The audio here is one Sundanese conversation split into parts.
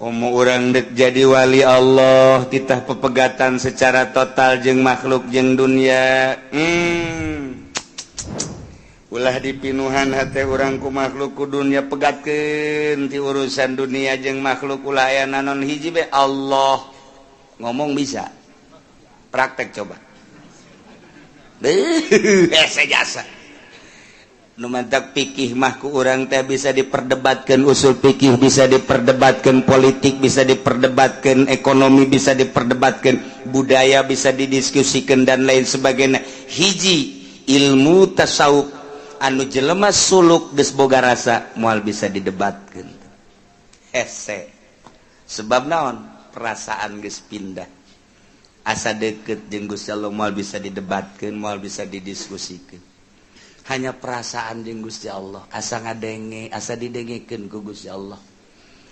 Komo urang dek jadi wali Allah, titah pepegatan secara total jeung makhluk jeung dunia. Ulah dipinuhan hati urang ku makhluk, ku dunia. Pegatkeun ti urusan dunia jeung makhluk. Ulah aya nanon, hiji be Allah. Ngomong bisa, praktek coba. Hese jasa. Nu mantak pikih mah ku urang teh bisa diperdebatkan, usul pikih bisa diperdebatkan, politik bisa diperdebatkan, ekonomi bisa diperdebatkan, budaya bisa didiskusikan, dan lain sebagainya. Hiji ilmu tasawuf anu jelema suluk geus boga rasa, moal bisa didebatkan. Hese, sebab naon? Perasaan geus pindah, asa deket jeung Gusti Allah. Moal bisa didebatkan, moal bisa didiskusikan. Hanya perasaan jeung Gusti Allah, asa ngadenge, asa didengekeun ku Gusti Allah,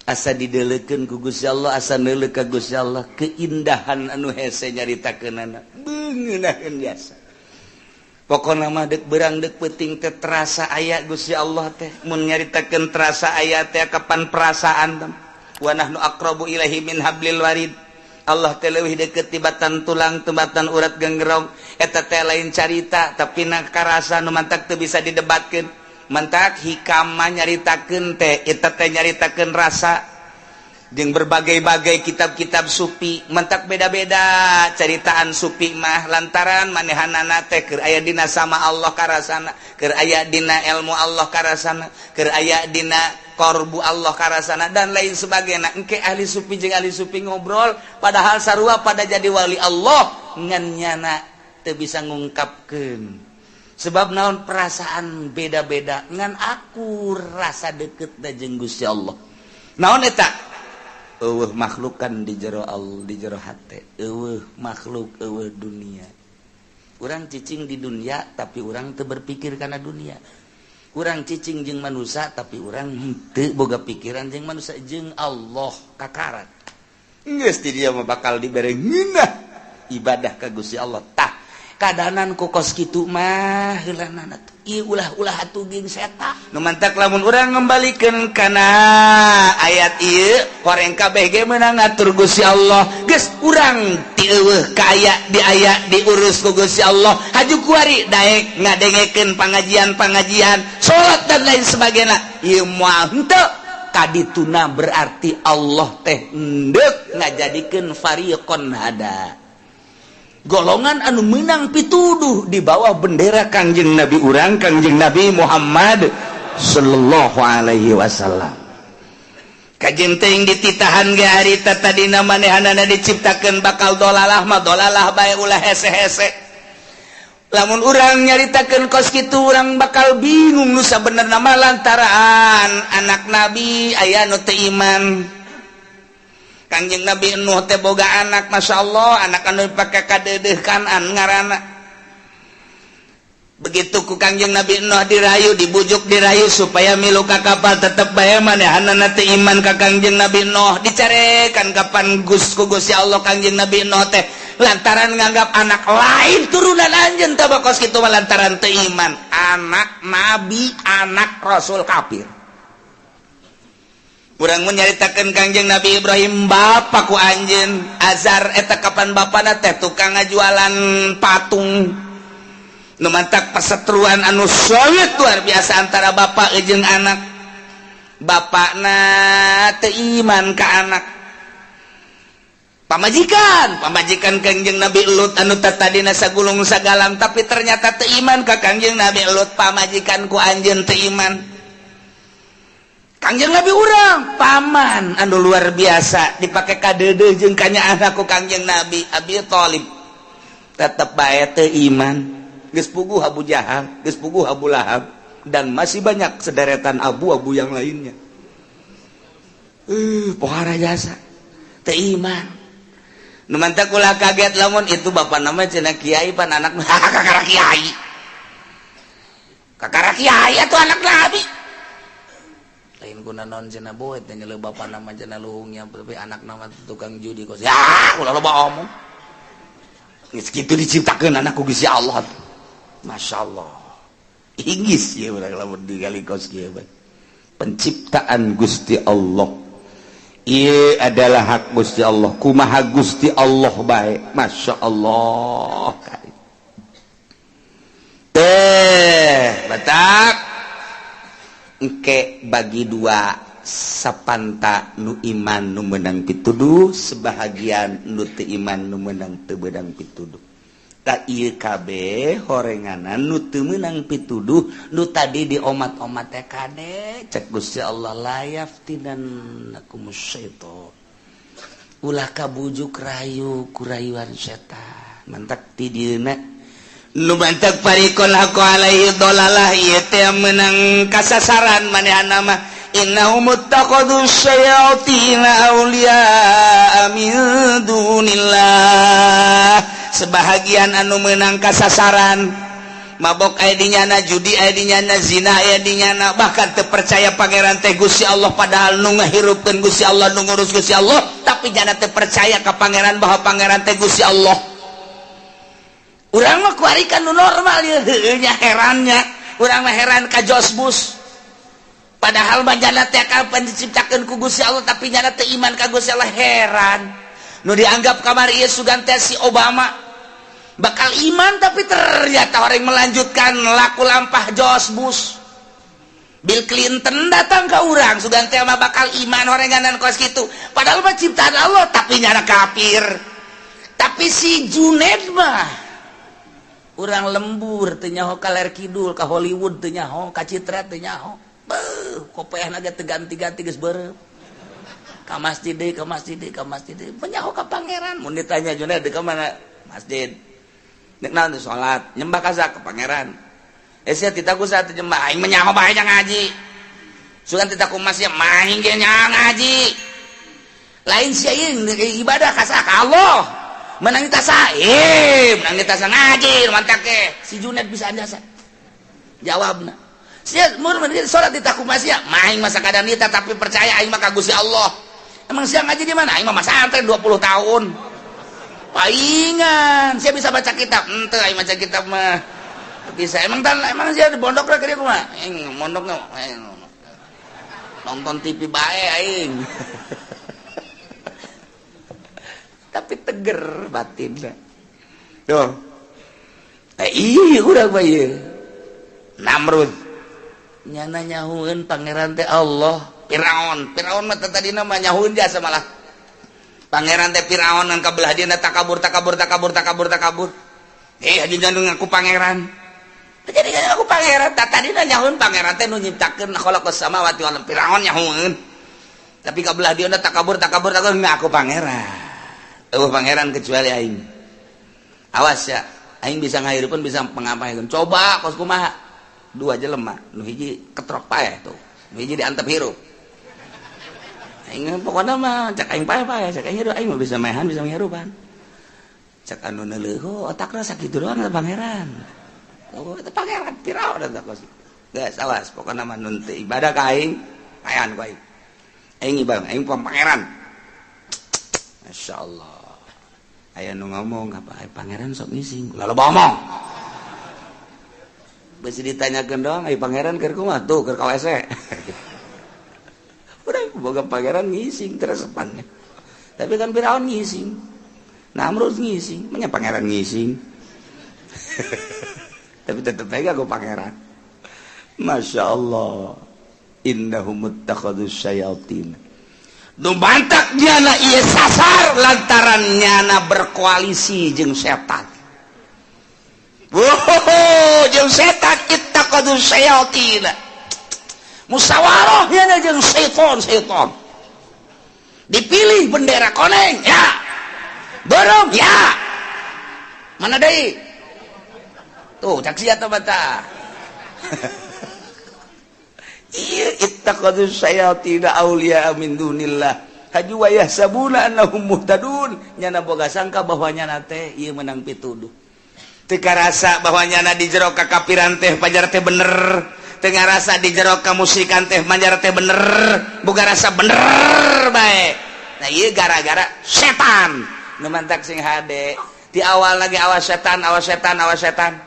asa didelekeun ku Gusti Allah, asa neuleuh ka Gusti Allah. Keindahan anu hese nyaritakeunana, beungeunahkeun jasa. Pokona mah dek berang dek peuting teh terasa aya Gusti Allah teh. Mun nyaritakeun terasa aya teh, kapan perasaan teh? Wa nahnu aqrabu ilaihi min hablil warid. Allah teh leuwih deket tibatan tulang, tibatan urat genggerong. Eta teh lain carita, tapi na karasa. Nu mantak teu bisa didebatkeun. Mantak hikam mah nyaritakeun teh, eta teh nyaritakeun rasa jeung berbagai-bagai kitab-kitab sufi. Mantak beda-beda caritaan sufi mah, lantaran manehanana teh keur aya dina sama Allah karasana, keur aya dina ilmu Allah karasana, keur aya dina korbu Allah karasana, dan lain sebagainya. Engke ahli sufi jeung ahli sufi ngobrol, padahal sarua pada jadi wali Allah, ngan nyana teu bisa ngungkapkeun. Sebab naon? Perasaan beda-beda, ngan aku rasa deket da jeung Gusti Allah. Naon eta? Euweuh makhlukan di jero Allah, di jero hate. Euweuh makhluk, euweuh dunia. Urang cicing di dunia, tapi urang teu berpikir kana dunia. Urang cicing jeung manusia, tapi urang henteu boga pikiran jeung manusia. Jeung Allah kakarat geus di dia mah bakal dibere ngeunah ibadah ka Gusti Allah. Tah, kadanan ku kos kitu mah heulanana tuh. Ieu ulah-ulah atuh ging seta. Nu mantak lamun urang ngembalikeun kana ayat ieu, horeng kabeh ge meunang ngatur Gusti Allah. Geus urang ti euweuh ka aya, di aya diurus ku Gusti Allah. Haju kuari daek ngadengekeun pangajian-pangajian, salat, dan lain sebagainya, ieu moal henteu kadituna. Berarti Allah teh endek ngajadikeun fariqon hada, golongan anu menang pituduh di bawah bendera Kangjeng Nabi urang, Kangjeng Nabi Muhammad sallallahu alaihi wasallam. Kajeng teuing dititahan ge harita tadina manehanana diciptakeun bakal dolalah mah dolalah bae, ulah hese-hese. Lamun urang nyaritakeun kos kitu, urang bakal bingung nu sabenerna mah, lantaran anak nabi aya nu teu iman. Kangjeng Nabi Nuh teh boga anak, Masya Allah, anak anu dipake kadeudeuh, Kanan ngaranna. Begitu ku Kangjeng Nabi Nuh dirayu, dibujuk, dirayu supaya milu ka kapal, tetep bae manehanana teu iman ka Kangjeng Nabi Nuh. Dicarekan kapan Gus ku Gusti Allah Kangjeng Nabi Nuh teh, lantaran nganggap anak lain turunan anjeun teh kos kitu mah, lantaran teu iman. Anak nabi, anak rasul, kafir. Urang menyaritakan Kangjeng Nabi Ibrahim, bapak ku anjeun Azar eta kapan bapana teh tukang ngajualan patung. Nu mantak perseteruan anu solid luar biasa antara bapak jeung anak. Bapakna teu iman ka anak. Pamajikan, pamajikan Kangjeng Nabi Lut anu tadina sagulung sagalang, tapi ternyata teu iman ka Kangjeng Nabi Lut. Pamajikan ku anjeun teu iman. Kangjeng Nabi urang, paman anu luar biasa dipakai kadeudeuh jeung kanyaah ku Kangjeng Nabi, Abi Thalib, tetep bae teu iman. Geus puguh Abu Jahal, geus puguh Abu Lahab, dan masih banyak sederetan abu-abu yang lainnya. Pohara jasa teu iman. Nu mantak ulah kaget lamun itu bapak nama cenah kiai, pan anak kakara kiai, kakara kiai atau anak nabi lain. Guna non cenah boet teh nyeleu bapak nama cenah luhungnya, tapi anak nama tukang judi kos. Ya ulah loba omong. Geus kitu diciptakeun anak ku Gusti Allah. Masya Allah, inggis ya urang lamun digali kos kieu. Penciptaan Gusti Allah. Ieu adalah hak Gusti Allah. Kumaha Gusti Allah bae. Masya Allah. Teh batak engke bagi dua, sapanta nu iman nu menang pituduh, sebahagian nu teu iman nu menang teu beunang pituduh. Tak ieu kabeh horenganan nu teu meunang pituduh, nu tadi di omat-omat teh, kade cek Gusti Allah, la yaftinannakumus syaitan, ulah kabujuk rayu ku rayuan setan. Mantak ti dieuna nu mantak fariqon haqqo alaihi dolalah, ieu teh meunang kasasaran manehna mah. Innahum ittakhadhu syayatina awliya min dunillah. Sebahagian anu menang kasasaran, mabok aya di nyana, judi aya di nyana, zina aya di nyana, bahkan teu percaya pangeran teh Gusti Allah, padahal nu ngahirupkeun Gusti Allah, nu ngurus Gusti Allah, tapi nyana teu percaya ka pangeran, bahwa pangeran teh Gusti Allah. Urang mah kuari kan nu normal ya. Heueuh nya, herannya urang mah heran ka George Bush. Padahal mah nyana teh kapan diciptakeun ku Gusti Allah, tapi nyana teu iman ka Gusti Allah. Heran nu dianggap kamari ieu sugan teh si Obama bakal iman, tapi ternyata orang melanjutkan laku lampah George Bush. Bill Clinton datang ke urang, sugan teh mah bakal iman orenganan kos gitu, padahal mah ciptaan Allah, tapi nyana kafir. Tapi si Junaid mah urang lembur teu nyaho ka ler kidul, ka Hollywood teu nyaho, ka Citra teu nyaho. Beuh, kopeah ge teu ganti-ganti, geus beureum. Ka masjid deui, ka masjid deui, ka masjid deui, menyaho ka pangeran. Mun ditanya, "Junaid ka mana?" "Masjid." "Nek naon?" "Salat." "Nyembah ka ka pangeran?" "Eh, sia tita ku saat nyembah." "Aing menyaho bae ngaji." "Sugan tita ku masjid?" "Maing ge ngaji." "Lain sia ieu ibadah ka ka Allah?" "Menang ditasa." "Eh, menang ditasa ngaji." Mantak ke si Junaid bisa jasa jawabna. Sia mun salat di taku masya, maing masa kadang nita, tapi percaya aing mah ka Gusti Allah. "Emang sia ngaji di mana?" "Aing mah masantren 20 tahun." "Paingan sia bisa baca kitab?" "Ente, aing baca kitab mah bisa." "Emang tan, emang sia di pondok lah kumaha?" "Aing mondok aing nonton TV bae aing." Tapi teger batin tuh. Eh, iya, urang mah ieu Namrud nyana nyahueun pangeran teh Allah. Firaun, Firaun mah tadi nama nyahueun jasa malah pangeran teh Firaun, ngan kabelah dieuna takabur, takabur, takabur, takabur, takabur. Eh, haji jangan ngaku pangeran, jadi kan aku pangeran. Tak tadi nyahueun pangeran teh nu nyiptakeun khalaqas samawati wal. Firaun nyahueun, tapi kabelah dieuna takabur, takabur, takabur, ngaku pangeran. Eueuh pangeran kecuali aing. Awas ya, aing bisa ngahirupkeun, bisa pengapaikeun. Coba kos kumaha? Dua jelema, nu hiji ketrok paeh tuh, nu hiji diantep hirup. Aing pokoknya mah cek aing paeh paeh, cek aing hirup. Aing mah bisa maehan, bisa ngirupan. Cek anu neuleuh, otakna sakitu doang eta pangeran. Oh, itu pangeran Firaun eta kos. Geus, awas, pokoknya mah nun teu ibadah ka aing, paehan ku aing. Aing ibadah, aing pangeran. Masya Allah. Aya nu ngomong apa, pangeran sok ngising. Lalu ngomong. Besi ditanyakeun doang, ai pangeran keur kumaha tuh, keur ka WC. Udah boga pangeran ngising teresepannya. Tapi kan Firaun ngising. Namrud ngising, menya pangeran ngising. Tapi tetep aja aku pangeran. Masya Allah. Innahum ittakhadhu syayatin. Nu mantak nyana ieu sasar lantaran nyana berkoalisi jeung setan. Wow, jeung setan, ittakhadhu syayatin. Musyawarah nyana jeung setan setan. Dipilih bendera koneng ya. Beureum ya. Mana deui? Tuh, cak sia teh bata. Iya, ittakhadhu syayatin auliya min dunillah. Haji wa yahsabuna annahum muhtadun. Nyana boga sangka bahwa nyana teh ieu menang pituduh. Teu karasa bahwa nyana di jero kakafiran teh pajar teh bener. Teu ngarasa di jero kamusyrikan teh manjar teh bener. Boga rasa bener bae. Nah, ieu gara-gara setan. Nu mantak sing hade. Di awal lagi awas setan, awas setan, awas setan.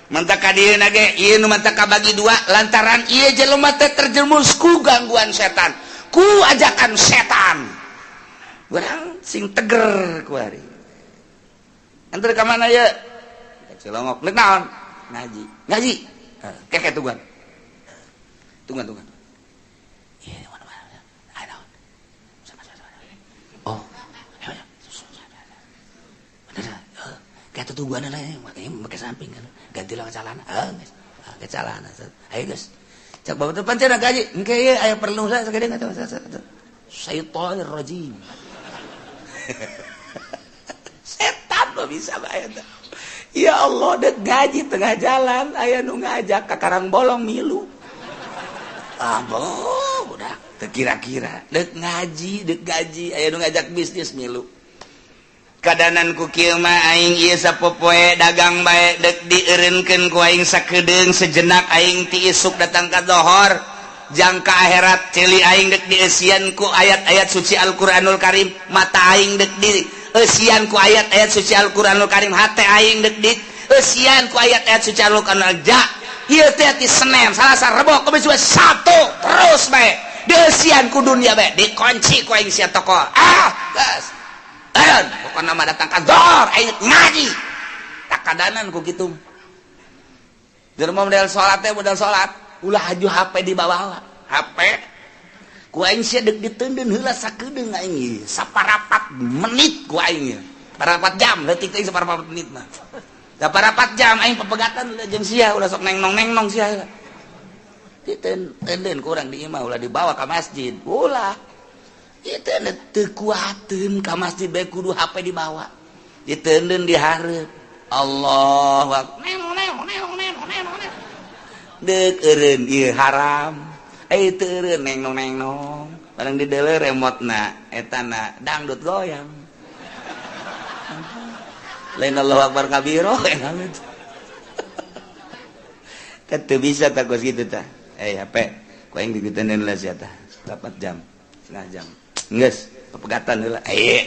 Mantak ka dieu ge ieu nu mantak kabagi dua lantaran ieu jelema teh terjerumus ku gangguan setan, ku ajakan setan. Urang sing teger kuari. Enter ka mana ya? Cilongok. Nek naon? Ngaji. Ngaji. Keke tungguan. Tungguan, tungguan. Iya, mana mana. Ayo. Sama sama. Oh. Ayo. Bener. Kayak tungguan lah, pakai samping kan. Gantilah ke celana. Ah, guys. Ke celana. Ayo, guys. Cak bapak tuh pancen gaji. Engke ieu aya perlu saya sagede enggak tahu. Syaitonir rajim. Setan mah bisa bae. Ya Allah, dek gaji tengah jalan aya nu ngajak ka Karang Bolong milu. Ah, udah teu kira-kira dek ngaji, dek gaji aya nu ngajak bisnis milu. Kadanan ku kieu mah aing ieu sapopoe dagang bae dek dieureunkeun ku aing sakedeung sejenak, aing ti isuk datang ka dohor jangka akhirat celi aing dek dieusian ku ayat-ayat suci Al-Qur'anul Karim, mata aing dek dieusian ku ayat-ayat suci Al-Qur'anul Karim, hate aing dek dieusian ku ayat-ayat suci Al-Qur'anul ja. Ieu teh ti Senin, Salasa, Rebo, Kamis, Jumat, Sabtu terus bae dieusian ku dunia bae, dikunci ku aing sia toko. Ah, geus. Ayon, pokokna mah datang ka dohor aing ngaji. Tak kadanan ku kitu. Jelema model salat teh model salat, ulah haju HP dibawa. HP ku aing sia dek diteundeun heula sakedeung aing saparapat menit ku aing. Parapat jam, leutik teh saparapat menit mah. Saparapat jam aing pepegatan jeung sia, ulah sok neng nong neng nong sia. Diteundeun ku urang di imah, ulah dibawa ka masjid. Ulah. Itu teu kuateun ka masjid bae kudu HP dibawa. Diteundeun di hareup. Allahu akbar. Neng neng neng neng neng neng. Dek eureun ieu haram. Eh, teu eureun neng nong neng nong. Barang dideuleu remotna etana dangdut goyang. Lain Allahu akbar kabiro kan teu bisa tak kos kitu tah. Eh, HP ku aing diteundeun lah sia tah. 4 jam, setengah jam. Geus, pepegatan heula. Eh.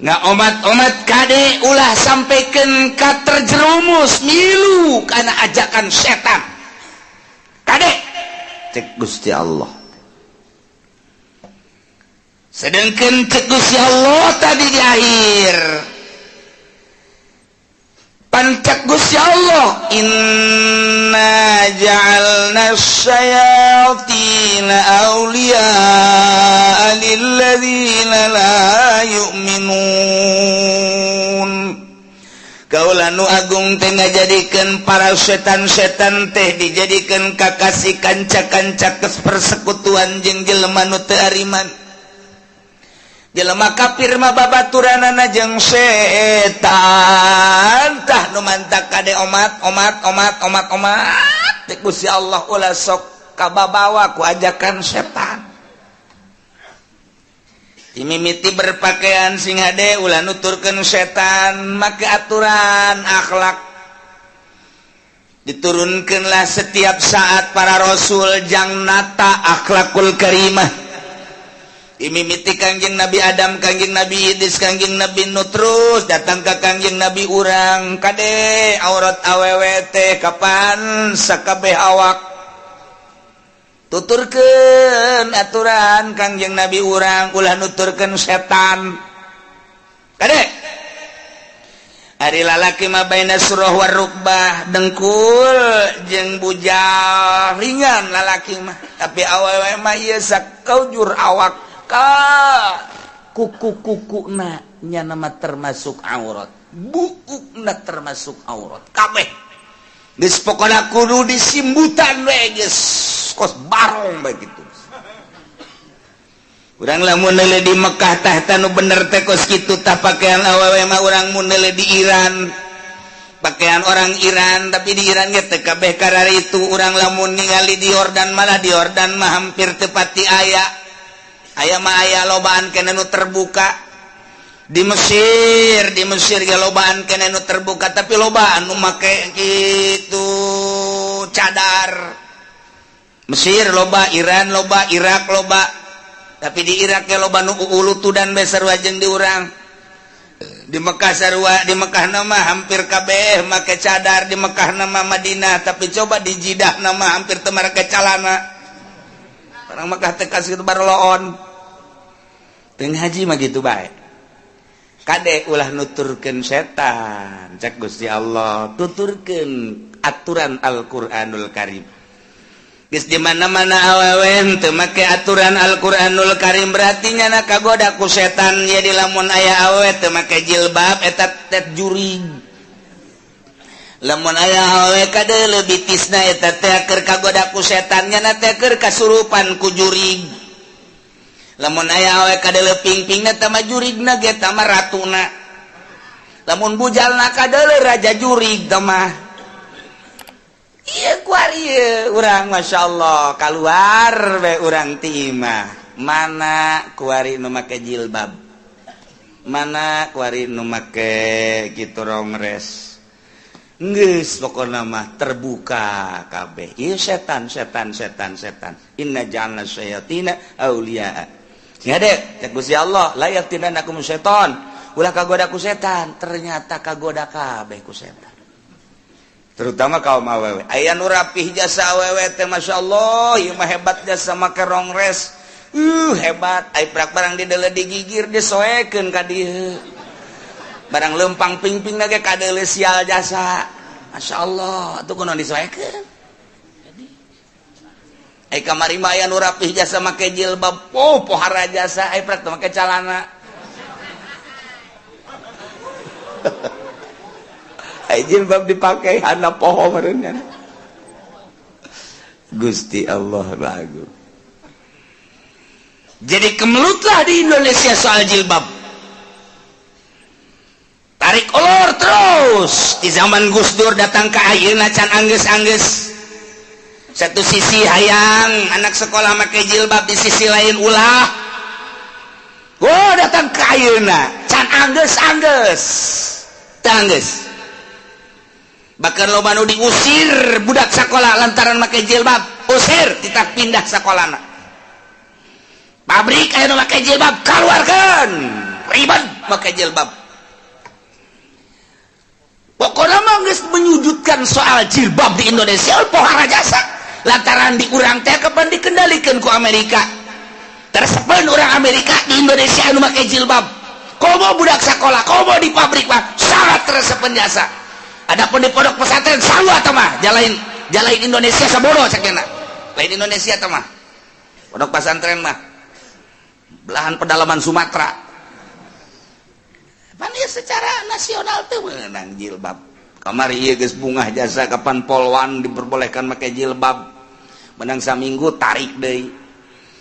Nggak omat-omat kade ulah sampaikan ka terjerumus milu karena ajakan setan. Kade cek Gusti Allah. Sedangkan cek Gusti Allah tadi di akhir pancak Gusti Allah, inna ja'alna syayatina awliya lilladzina la yu'minun. Kaula nu agung teh ngajadikeun para setan-setan teh dijadikeun kakasih, kanca-kanca persekutuan jeung jelema nu teu ariman. Jelema kafir mah babaturanana jeung setan. Tah, nu mantak kade omat omat omat omat omat teh Gusti Allah, ulah sok kababawa ku ajakan setan. Dimimiti berpakaian sing hade, ulah nuturkeun setan, make aturan akhlak diturunkanlah setiap saat para rasul jang nata akhlakul karimah. Imimiti Kangjeng Nabi Adam, Kangjeng Nabi Idris, Kangjeng Nabi Nuh, terus datang ke Kangjeng Nabi urang. Kade, aurat awewe teh kapan sakabeh awak. Tuturkeun aturan Kangjeng Nabi urang, ulah nuturkeun setan. Kade, ari lalaki mah baina surah warukbah, dengkul jeung bujal ringan lalaki mah, tapi awewe mah ieu sakaujur awak ka kuku-kukuna nya nama termasuk aurat, buukna termasuk aurat kabeh. Geus, pokona kudu disimbutan we, geus kos barong bae kitu. Urang lamun neuleuh di Mekah tah, nu bener teh kos kitu tah pakaian awewe mah. Urang mun neuleuh di Iran, pakaian orang Iran, tapi di Iran ge teu kabeh kararitu. Urang lamun ningali di Yordan, malah di Yordan mah hampir tepati aya, aya mah aya lobaan keneh nu terbuka. Di Mesir, di Mesir ge lobaan keneh nu terbuka, tapi lobaan nu make kitu cadar. Mesir loba, Iran loba, Irak loba, tapi di Irak ge loba nu ulutudan bae sarua jeung di urang. Di Mekah sarua, di Mekah nama hampir kabeh make cadar di Mekah nama Madinah, tapi coba di Jidah nama hampir teu make calana. Orang Mekah teh kasih barloon. Teu ngaji mah gitu bae. Kade, ulah nuturkeun setan. Cek Gusti Allah, tuturkeun aturan Al-Qur'anul Karim. Geus di mana-mana awewe teu make aturan Al-Qur'anul Karim, berarti nyana kagoda ku setan. Jadi lamun aya awewe teu make jilbab, eta teh jurig. Lamun aya awewe kadeuleu bitisna, eta teh keur kagoda ku setan, nyana teh keur kasurupan ku jurig. Lamun aya awewe kadeuleu pingpingna, teh mah jurigna ge tah mah ratuna. Lamun bujalna kadeuleu, raja jurig tah mah. Iya, kuari urang, Masya Allah, keluar be urang ti imah, mana kuari nu make jilbab, mana kuari nu make kitu rongres. Geus pokona mah terbuka kabeh. Ieu setan, setan, setan, setan. Inna ja'alna syayatina auliya. Sing hade cek Gusti Allah, la yaftinannakum syaitan, ulah kagoda ku setan. Ternyata kagoda kabeh ku setan, terutama kaum awewe. Aya nu rapih jasa awewe teh, Masya Allah, ieu mah hebat jasa, make rongres, hebat. Ai prak barang di deuleu digigir, disoekeun ka dieu, barang lempang pingping ge kadeuleu, sial jasa. Masya Allah, atuh kunaon disoekeun? Ai kamari mah aya nu rapih jasa, make jilbab, oh, pohara jasa. Ai prak teh make calana. Jilbab dipakai anak poho meureun. Gusti Allah lagu. Jadi kemelutlah di Indonesia soal jilbab, tarik ulur terus di zaman Gus Dur datang ke ayeuna can anggeus-anggeus. Satu sisi hayang anak sekolah make jilbab, di sisi lain ulah. Oh, datang ke ayeuna can anggeus-anggeus, teu anggeus. Bahkan loba nu diusir budak sekolah lantaran make jilbab, usir, tidak pindah sekolahna. Pabrik aya nu make jilbab, keluarkan, ribet make jilbab. Pokoknya mah geus menyudutkan soal jilbab di Indonesia, pohara jasa, lantaran di urang teh kapan dikendalikan ku Amerika. Teresepeun orang Amerika di Indonesia anu make jilbab, komo budak sekolah, komo di pabrik mah sangat teresepeun jasa. Adapun di pondok pesantren sarua tah mah, jalain jalain Indonesia sabodo cekena, lain Indonesia tah mah. Pondok pesantren mah belahan pedalaman Sumatera. Pan ieu secara nasional teu meunang jilbab. Kamari ieu geus bungah jasa, kapan polwan diperbolehkan make jilbab, menang saminggu tarik deui,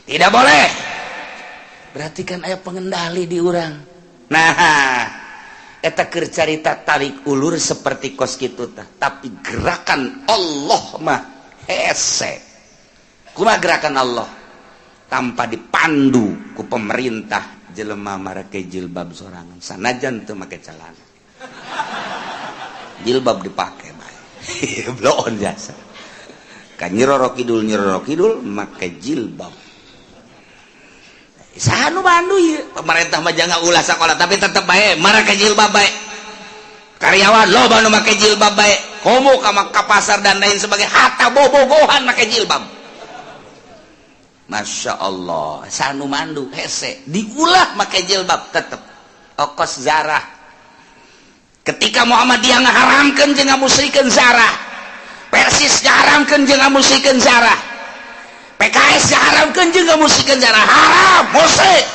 tidak boleh. Berarti kan aya pengendali di urang. Nah, eta keur carita tarik ulur seperti kos kitu tah, tapi gerakan Allah mah hese. Kumaha gerakan Allah? Tanpa dipandu ku pemerintah, jelema marake jilbab sorangan, sanajan teu make celana, jilbab dipake bae. Bloon jasa ka Nyi Roro Kidul. Nyi Roro Kidul make jilbab. Saha nu mandu ieu? Pemerintah mah jangan ulah sekolah, tapi tetep bae marake jilbab bae. Karyawan loba nu make jilbab bae, komo ka ka pasar dan lain sebagainya, hatta bobogohan make jilbab. Masya Allah, saha nu mandu? Hese diulah make jilbab tetep okos zarah. Ketika Muhammadiyah ngaharamkeun jeung ngamusrikeun zarah, Persis ngaharamkeun jeung ngamusrikeun zarah, PKS ngaharamkeun jeung ngamusrikeun zarah, haram, musyrik.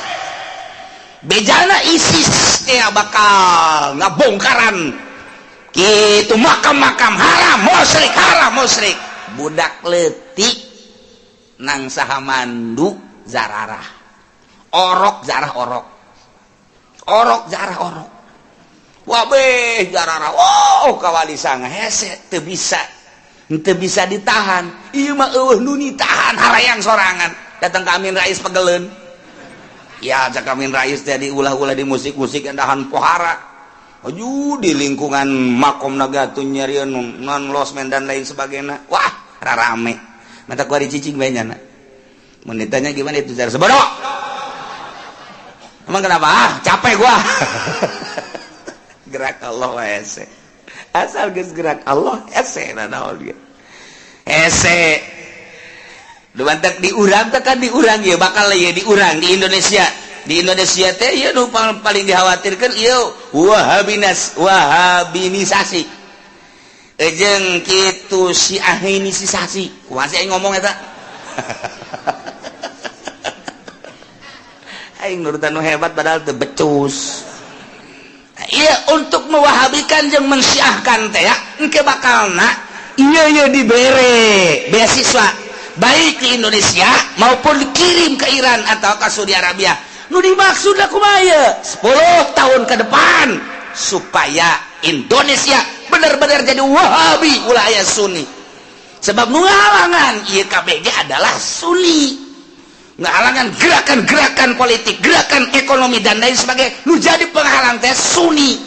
Bejana ISIS teh bakal ngabongkaran gitu makam-makam, haram, musyrik, haram, musyrik. Budak leutik nang saha mandu? Zararah orok, zarah orok, orok, zarah orok, wabeh jararah. Oh, kawali sanga hese, teu bisa, teu bisa ditahan. Ieu mah eueuh nu ditahan, harayang sorangan. Datang ke Amin Rais, pegeleun ya. Cak Amin Rais teh diulah-ulah di musik-musik endahan pohara. Aju di lingkungan makom naga tuh nyarian non losmen dan lain sebagainya. Wah, rarame mata kuari cicing bae nyana. Mun ditanya gimana itu cara sebodoh. Emang kenapa? Ah, capek gua. Gerak Allah hese. Asal geus gerak Allah hese, naon ge hese. Dumantek diurang teh kan, diurang ya, bakal ya diurang di Indonesia. Di Indonesia teh ieu nu paling dikhawatirkan ieu wahabinas, wahabinisasi jeung kitu syiahinisasi. Kumaha sih aing ngomong eta? Aing nurutan nu hebat padahal teu becus. Iya, untuk mewahabikan jeung mensyiahkan teh ya engke bakalna iya iya dibere beasiswa baik di Indonesia maupun dikirim ke Iran atau ke Saudi Arabia. Nu dimaksud kumaha ieu 10 tahun ke depan supaya Indonesia benar-benar jadi Wahabi, ulah aya Sunni. Sebab nu ngahalangan ieu KBG adalah Sunni, ngahalangan gerakan-gerakan politik, gerakan ekonomi, dan lain sebagainya. Nu jadi penghalang teh Sunni.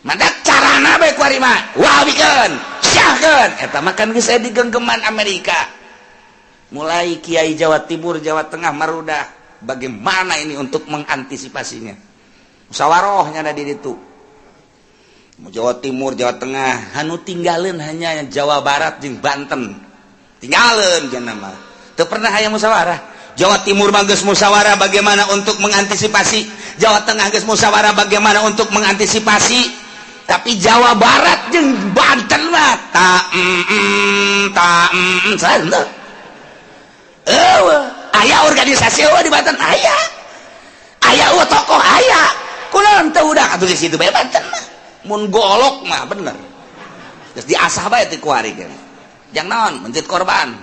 Maka carana bae kuari mah wahabikeun, syiahkeun. Eta mah kan geus aya di genggeman Amerika. Mulai Kiai Jawa Timur, Jawa Tengah marudah, bagaimana ini untuk mengantisipasinya? Musyawarahnya ada di ditu. Jawa Timur, Jawa Tengah, anu tinggalin hanya Jawa Barat jeung Banten. Tinggalin jangan mah. Teu pernah aya musyawarah. Jawa Timur mah geus musyawarah bagaimana untuk mengantisipasi, Jawa Tengah geus musyawarah bagaimana untuk mengantisipasi, tapi Jawa Barat jeung Banten mah ta ta teu. Eueuh, aya organisasi eueuh di Banten aya. Aya eueuh tokoh aya. Kunaon teu udah atuh di situ bae Banten mah. Mun golok mah bener. Geus diasah bae teh kuari ge. Jang naon mencit korban.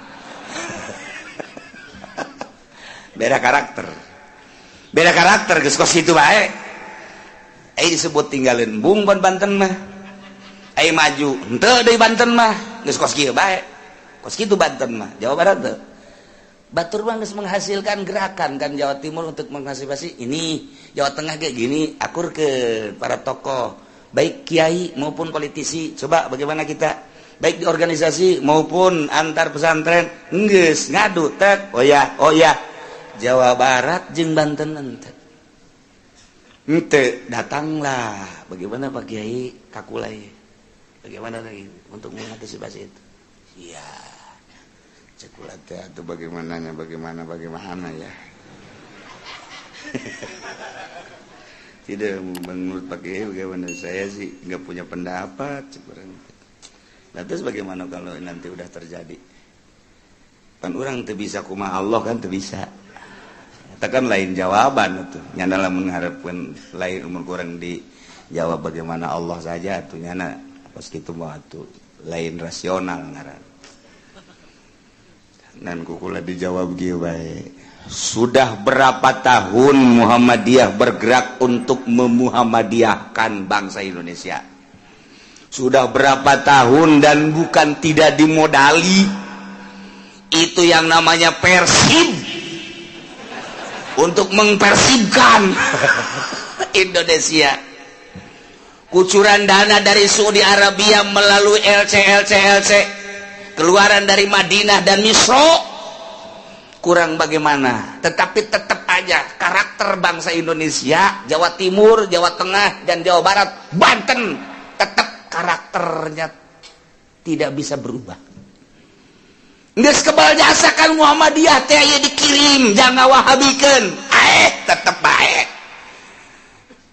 Beda karakter. Beda karakter geus kos kitu bae. Ai disebut tinggalin bung ban Banten mah. Ai maju henteu deui Banten mah geus kos kieu bae. Kos kitu Banten mah. Jawa Barat teu. Batur mah geus menghasilkan gerakan kan Jawa Timur untuk mengantisipasi ini, Jawa Tengah kayak gini, akur ke para tokoh baik kiai maupun politisi. Coba bagaimana kita baik di organisasi maupun antar pesantren geus ngadu tek. Oh ya, oh ya, Jawa Barat jeung Banten henteu. Henteu datanglah bagaimana Pak Kiai kakulai, bagaimana lagi untuk mengantisipasi itu? Iya, cekula teh atau bagaimananya, bagaimana bagaimana ya. Tidak, menurut Pak Kiai bagaimana? Saya sih nggak punya pendapat cekurang. Nah, terus bagaimana kalau nanti udah terjadi? Kan orang teu bisa kumaha, Allah kan teu bisa. Eta kan lain jawaban itu. Nyana lamun mengharapkan lain umur kurang dijawab bagaimana Allah saja atuh nyana pas kitu mah atuh lain rasional ngaran. Dan kukula dijawab kieu bae. Sudah berapa tahun Muhammadiyah bergerak untuk memuhammadiyahkan bangsa Indonesia? Sudah berapa tahun dan bukan tidak dimodali. Itu yang namanya Persib. Untuk mempersibkan Indonesia. Kucuran dana dari Saudi Arabia melalui LC LC LC, keluaran dari Madinah dan Misro kurang bagaimana, tetapi tetap aja karakter bangsa Indonesia, Jawa Timur, Jawa Tengah, dan Jawa Barat, Banten, tetap karakternya tidak bisa berubah. Geus kebal jasa kan Muhammadiyah teh aya dikirim jangan wahabikeun, tetep bae.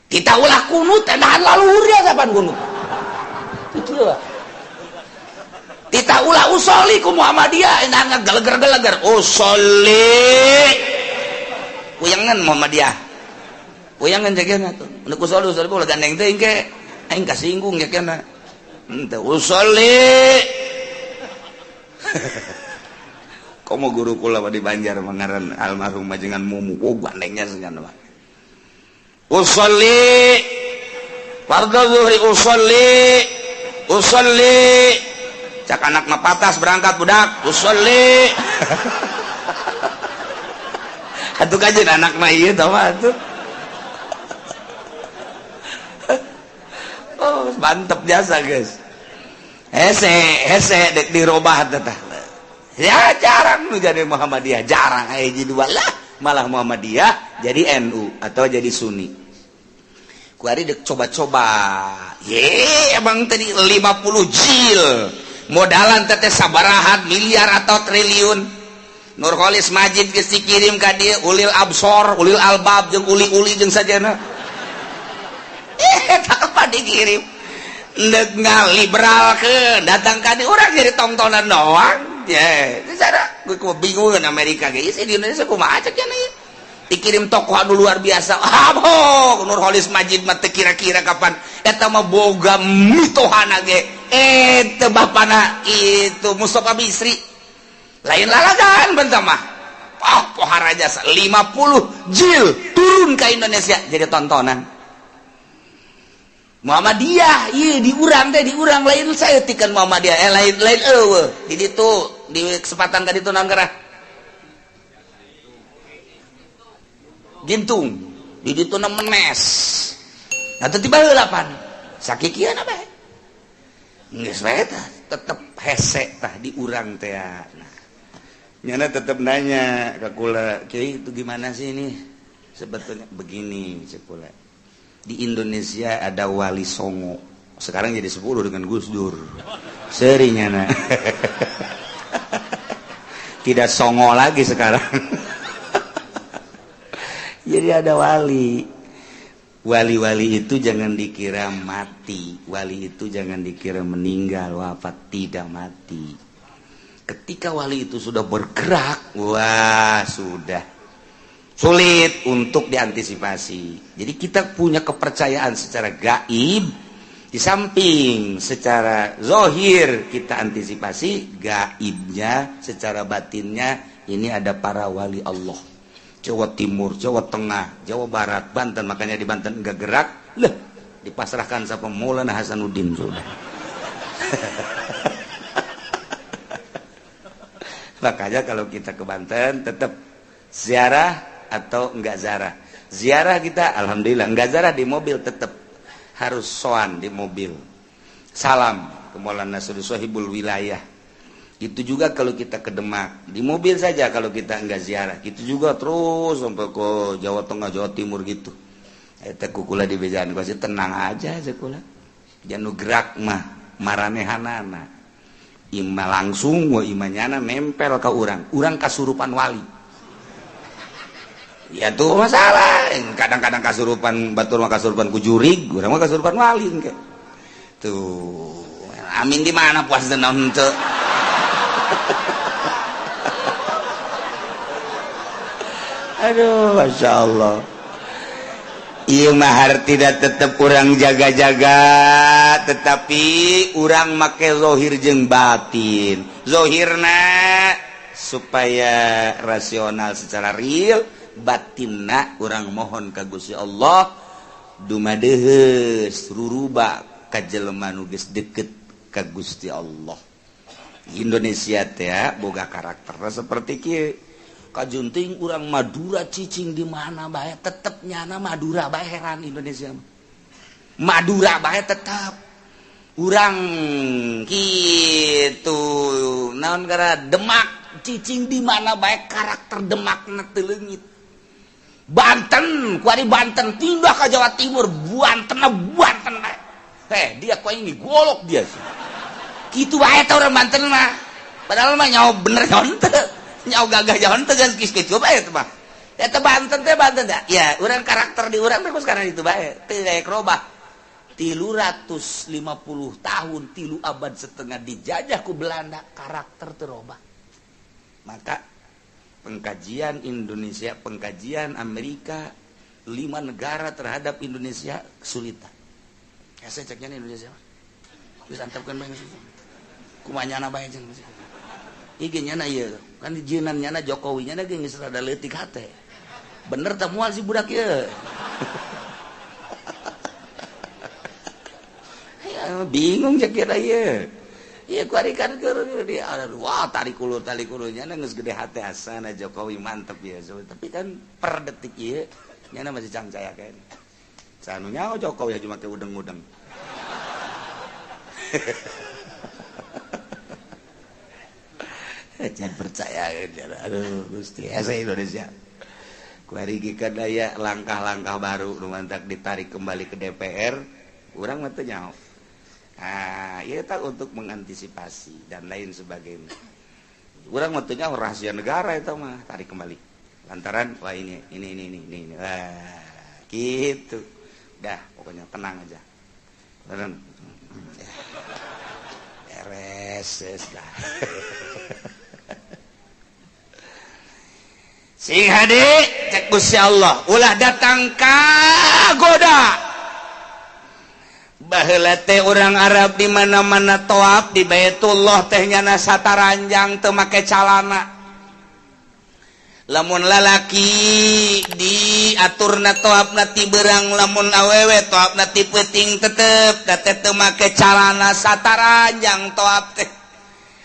Kita ulah kunut nahan laluhur ya kapan kunut. Kieu lah. Kita ulah usoli ku Muhammadiyah nah ngageleger-geleger usoli. Kuyangan Muhammadiyah. Kuyangan jagana tuh. Nu usoli usoli ulah gandeng teuing ke. Aing kasinggung jagana. Henteu usoli. Komo guru kula di Banjar mangaran almarhum majengan Mumu. Oh gandengnya sengan mah. Usolli fardhu zuhri usolli usolli. Cak anak mah patas berangkat budak usolli. Atuh kajeun anak mah ieu tah mah atuh. Oh, mantep jasa guys. Hese hese dek dirobah teh. Ya jarang nu jadi Muhammadiyah, jarang aya jadi dua lah, malah Muhammadiyah jadi NU atau jadi Sunni. Kuari dek coba-coba. Ye, emang tadi 50 jil. Modalan teteh sabarahat miliar atau triliun. Nurcholish Madjid geus dikirim ka dieu ulil absor, ulil albab jeung uli-uli jeung sajana. Tak apa dikirim. Ndek ngaliberalkeun datang ka dieu urang jadi tongtonan doang. Ya, cara gue bingung Amerika ge di Indonesia kumaha cek nya dikirim tokoh anu luar biasa. Ah, boh, Nurcholish Madjid mah teu kira-kira kapan eta mah boga mitohana ge teu bapana itu Mustofa Bisri lain lalagan bentah mah. Oh, pohara jasa 50 jil turun ke Indonesia jadi tontonan. Muhammadiyah iya diurang teh diurang lain saya tikan Muhammadiyah lain lain eueuh di ditu di kesempatan ka ditu naon gerah Gintung di ditu na menes. Nah teu tiba heula pan sakikieu bae geus bae tah tetep hese tah diurang teh. Nah nyana tetep nanya ke kula, "Kiai, itu gimana sih ini?" Sebetulnya begini cek kula. Di Indonesia ada Wali Songo. Sekarang jadi 10 dengan Gus Dur. Seri nyana. Tidak songo lagi sekarang. Jadi ada wali. Wali-wali itu jangan dikira mati. Wali itu jangan dikira meninggal, wafat, tidak mati. Ketika wali itu sudah bergerak, wah sudah sulit untuk diantisipasi. Jadi kita punya kepercayaan secara gaib, di samping secara zohir kita antisipasi gaibnya, secara batinnya ini ada para wali Allah. Jawa Timur, Jawa Tengah, Jawa Barat, Banten, makanya di Banten enggak gerak, lah dipasrahkan sama Maulana Hasanuddin sudah. Makanya kalau kita ke Banten tetap ziarah atau enggak ziarah. Ziarah kita alhamdulillah, enggak ziarah di mobil tetap harus soan di mobil. Salam ke Maulana Sohibul Wilayah. Itu juga kalau kita ke Demak, di mobil saja kalau kita enggak ziarah. Gitu juga terus sampai ke Jawa Tengah, Jawa Timur gitu. Eta kukula di bejaan pasti tenang aja sekula. Janu gerak mah maranehanana. Ima langsung wa imanyana nempel ke urang, urang kasurupan wali. Ya tuh masalah, kadang-kadang kasurupan batur mah kasurupan ku jurig, urang mah kasurupan wali engke. Tuh, amin di mana puas naon henteu. Aduh, Masya Allah. Ieu mah tidak tetep urang jaga-jaga, tetapi urang make zohir jeung batin. Zohirna supaya rasional secara real, batinna urang mohon ka Gusti Allah dumadeheus ruruba ka jelema nu geus deket ka Gusti Allah. Indonesia teh boga karakter seperti kieu. Kajunting urang Madura cicing di mana bae tetep nyana Madura bae heran Indonesia. Madura bae tetep urang kitu naon gara Demak cicing di mana bae karakter Demakna teu leungit. Banten kuari Banten pindah ke Jawa Timur Banten Banten bae. Dia ku ini golok dia sih. Kitu bae teh urang Banten mah. Padahal mah nyaho bener nyaho henteu. Nyaho gagah jalan tegas geus kitu bae teh mah. Eta Banten teh Banten teh. Ya, urang karakter di urang teh sekarang itu bae. Teu daek robah. 350 tahun, 3,5 abad dijajah ku Belanda, karakter teu robah. Maka pengkajian Indonesia, pengkajian Amerika, 5 negara terhadap Indonesia kesulitan. Hese ceknya Indonesia. Geus antepkeun bae geus. Kumaha nyana bae jeung ieu nyana ieu kan jieunan nyana Jokowi nyana ge geus rada leutik hate. Bener teh moal si budak ieu. Ya, bingung cek kira ieu. Ieu kuari kan keur di wah tarik ulur nyana geus gede hate asana Jokowi mantep ya. Tapi kan per detik ieu nyana masih cangcaya keneh. Sanu nyaho Jokowi aja make udeng-udeng. Jangan percaya, aduh Gusti, saya Indonesia. Kuari kan aya langkah-langkah baru nu mantak ditarik kembali ke DPR, urang mah teu nyaho. Ah, ieu tah untuk mengantisipasi dan lain sebagainya. Urang mah teu nyaho rahasia negara eta mah, tarik kembali. Lantaran wah ini, wah gitu. Dah, pokoknya tenang aja. Tenang. Beres, dah. Sing hade cek Gusti Allah, ulah datang ka goda. Baheula teh urang Arab di mana-mana toab di Baitullah teh nyana sataranjang teu make calana. Lamun lalaki diaturna toabna ti beurang, lamun awewe toabna ti peuting tetep da teh teu make calana sataranjang toab teh.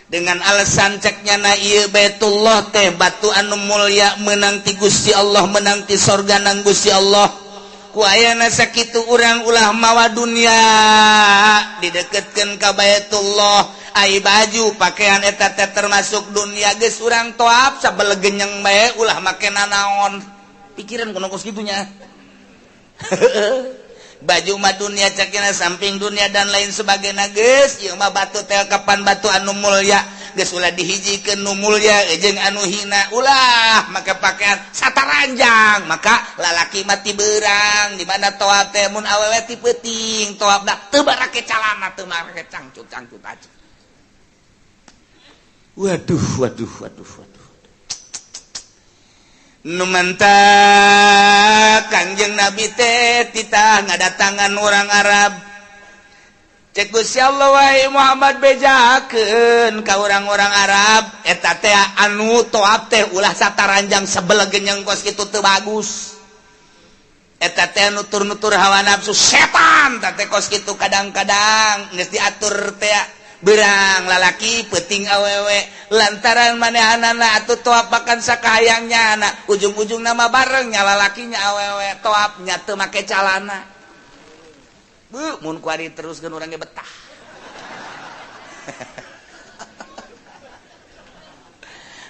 Dengan alasan ceknya na ieu Baitullah teh batu anu mulia menang ti Gusti Allah, menang ti sorga nang Gusti Allah. Ku ayana sakitu urang ulah mawa dunia dideketkeun ka Baitullah. Ai baju pakaian eta teh termasuk dunia, geus urang toab sabelegenyeng bae ulah make nanaon. Pikiran kuno kos kitunya. Baju mah dunia cekina samping dunia dan lain sebagainya, geus ieu mah batu teh kapan batu anu mulya, geus ulah dihijikeun nu mulya jeung anu hina, ulah make pakaian sataranjang. Maka lalaki mah ti beurang di mana toab teh, mun awewe ti peuting toabna teu barake calana, teu marake cangcut-cangcut aja. Waduh waduh waduh waduh. Nu mantak Kangjeng Nabi teh titah ngadatangan orang Arab. Cek Gusti Allah, wahai Muhammad, bejakeun ka orang-orang Arab eta teh anu toab teh ulah sataranjang sebelegenyeng kos kitu teu bagus. Eta teh nutur-nutur hawa nafsu setan teh kos kitu kadang-kadang geus diatur teh berang lalaki peuting awewe lantaran manehanana atuh toab makan sakahayangnya anak ujung-ujung nama barengnya lalakinya awewe toabnya teu make calana. Bu mun kuari teruskeun urang ge betah.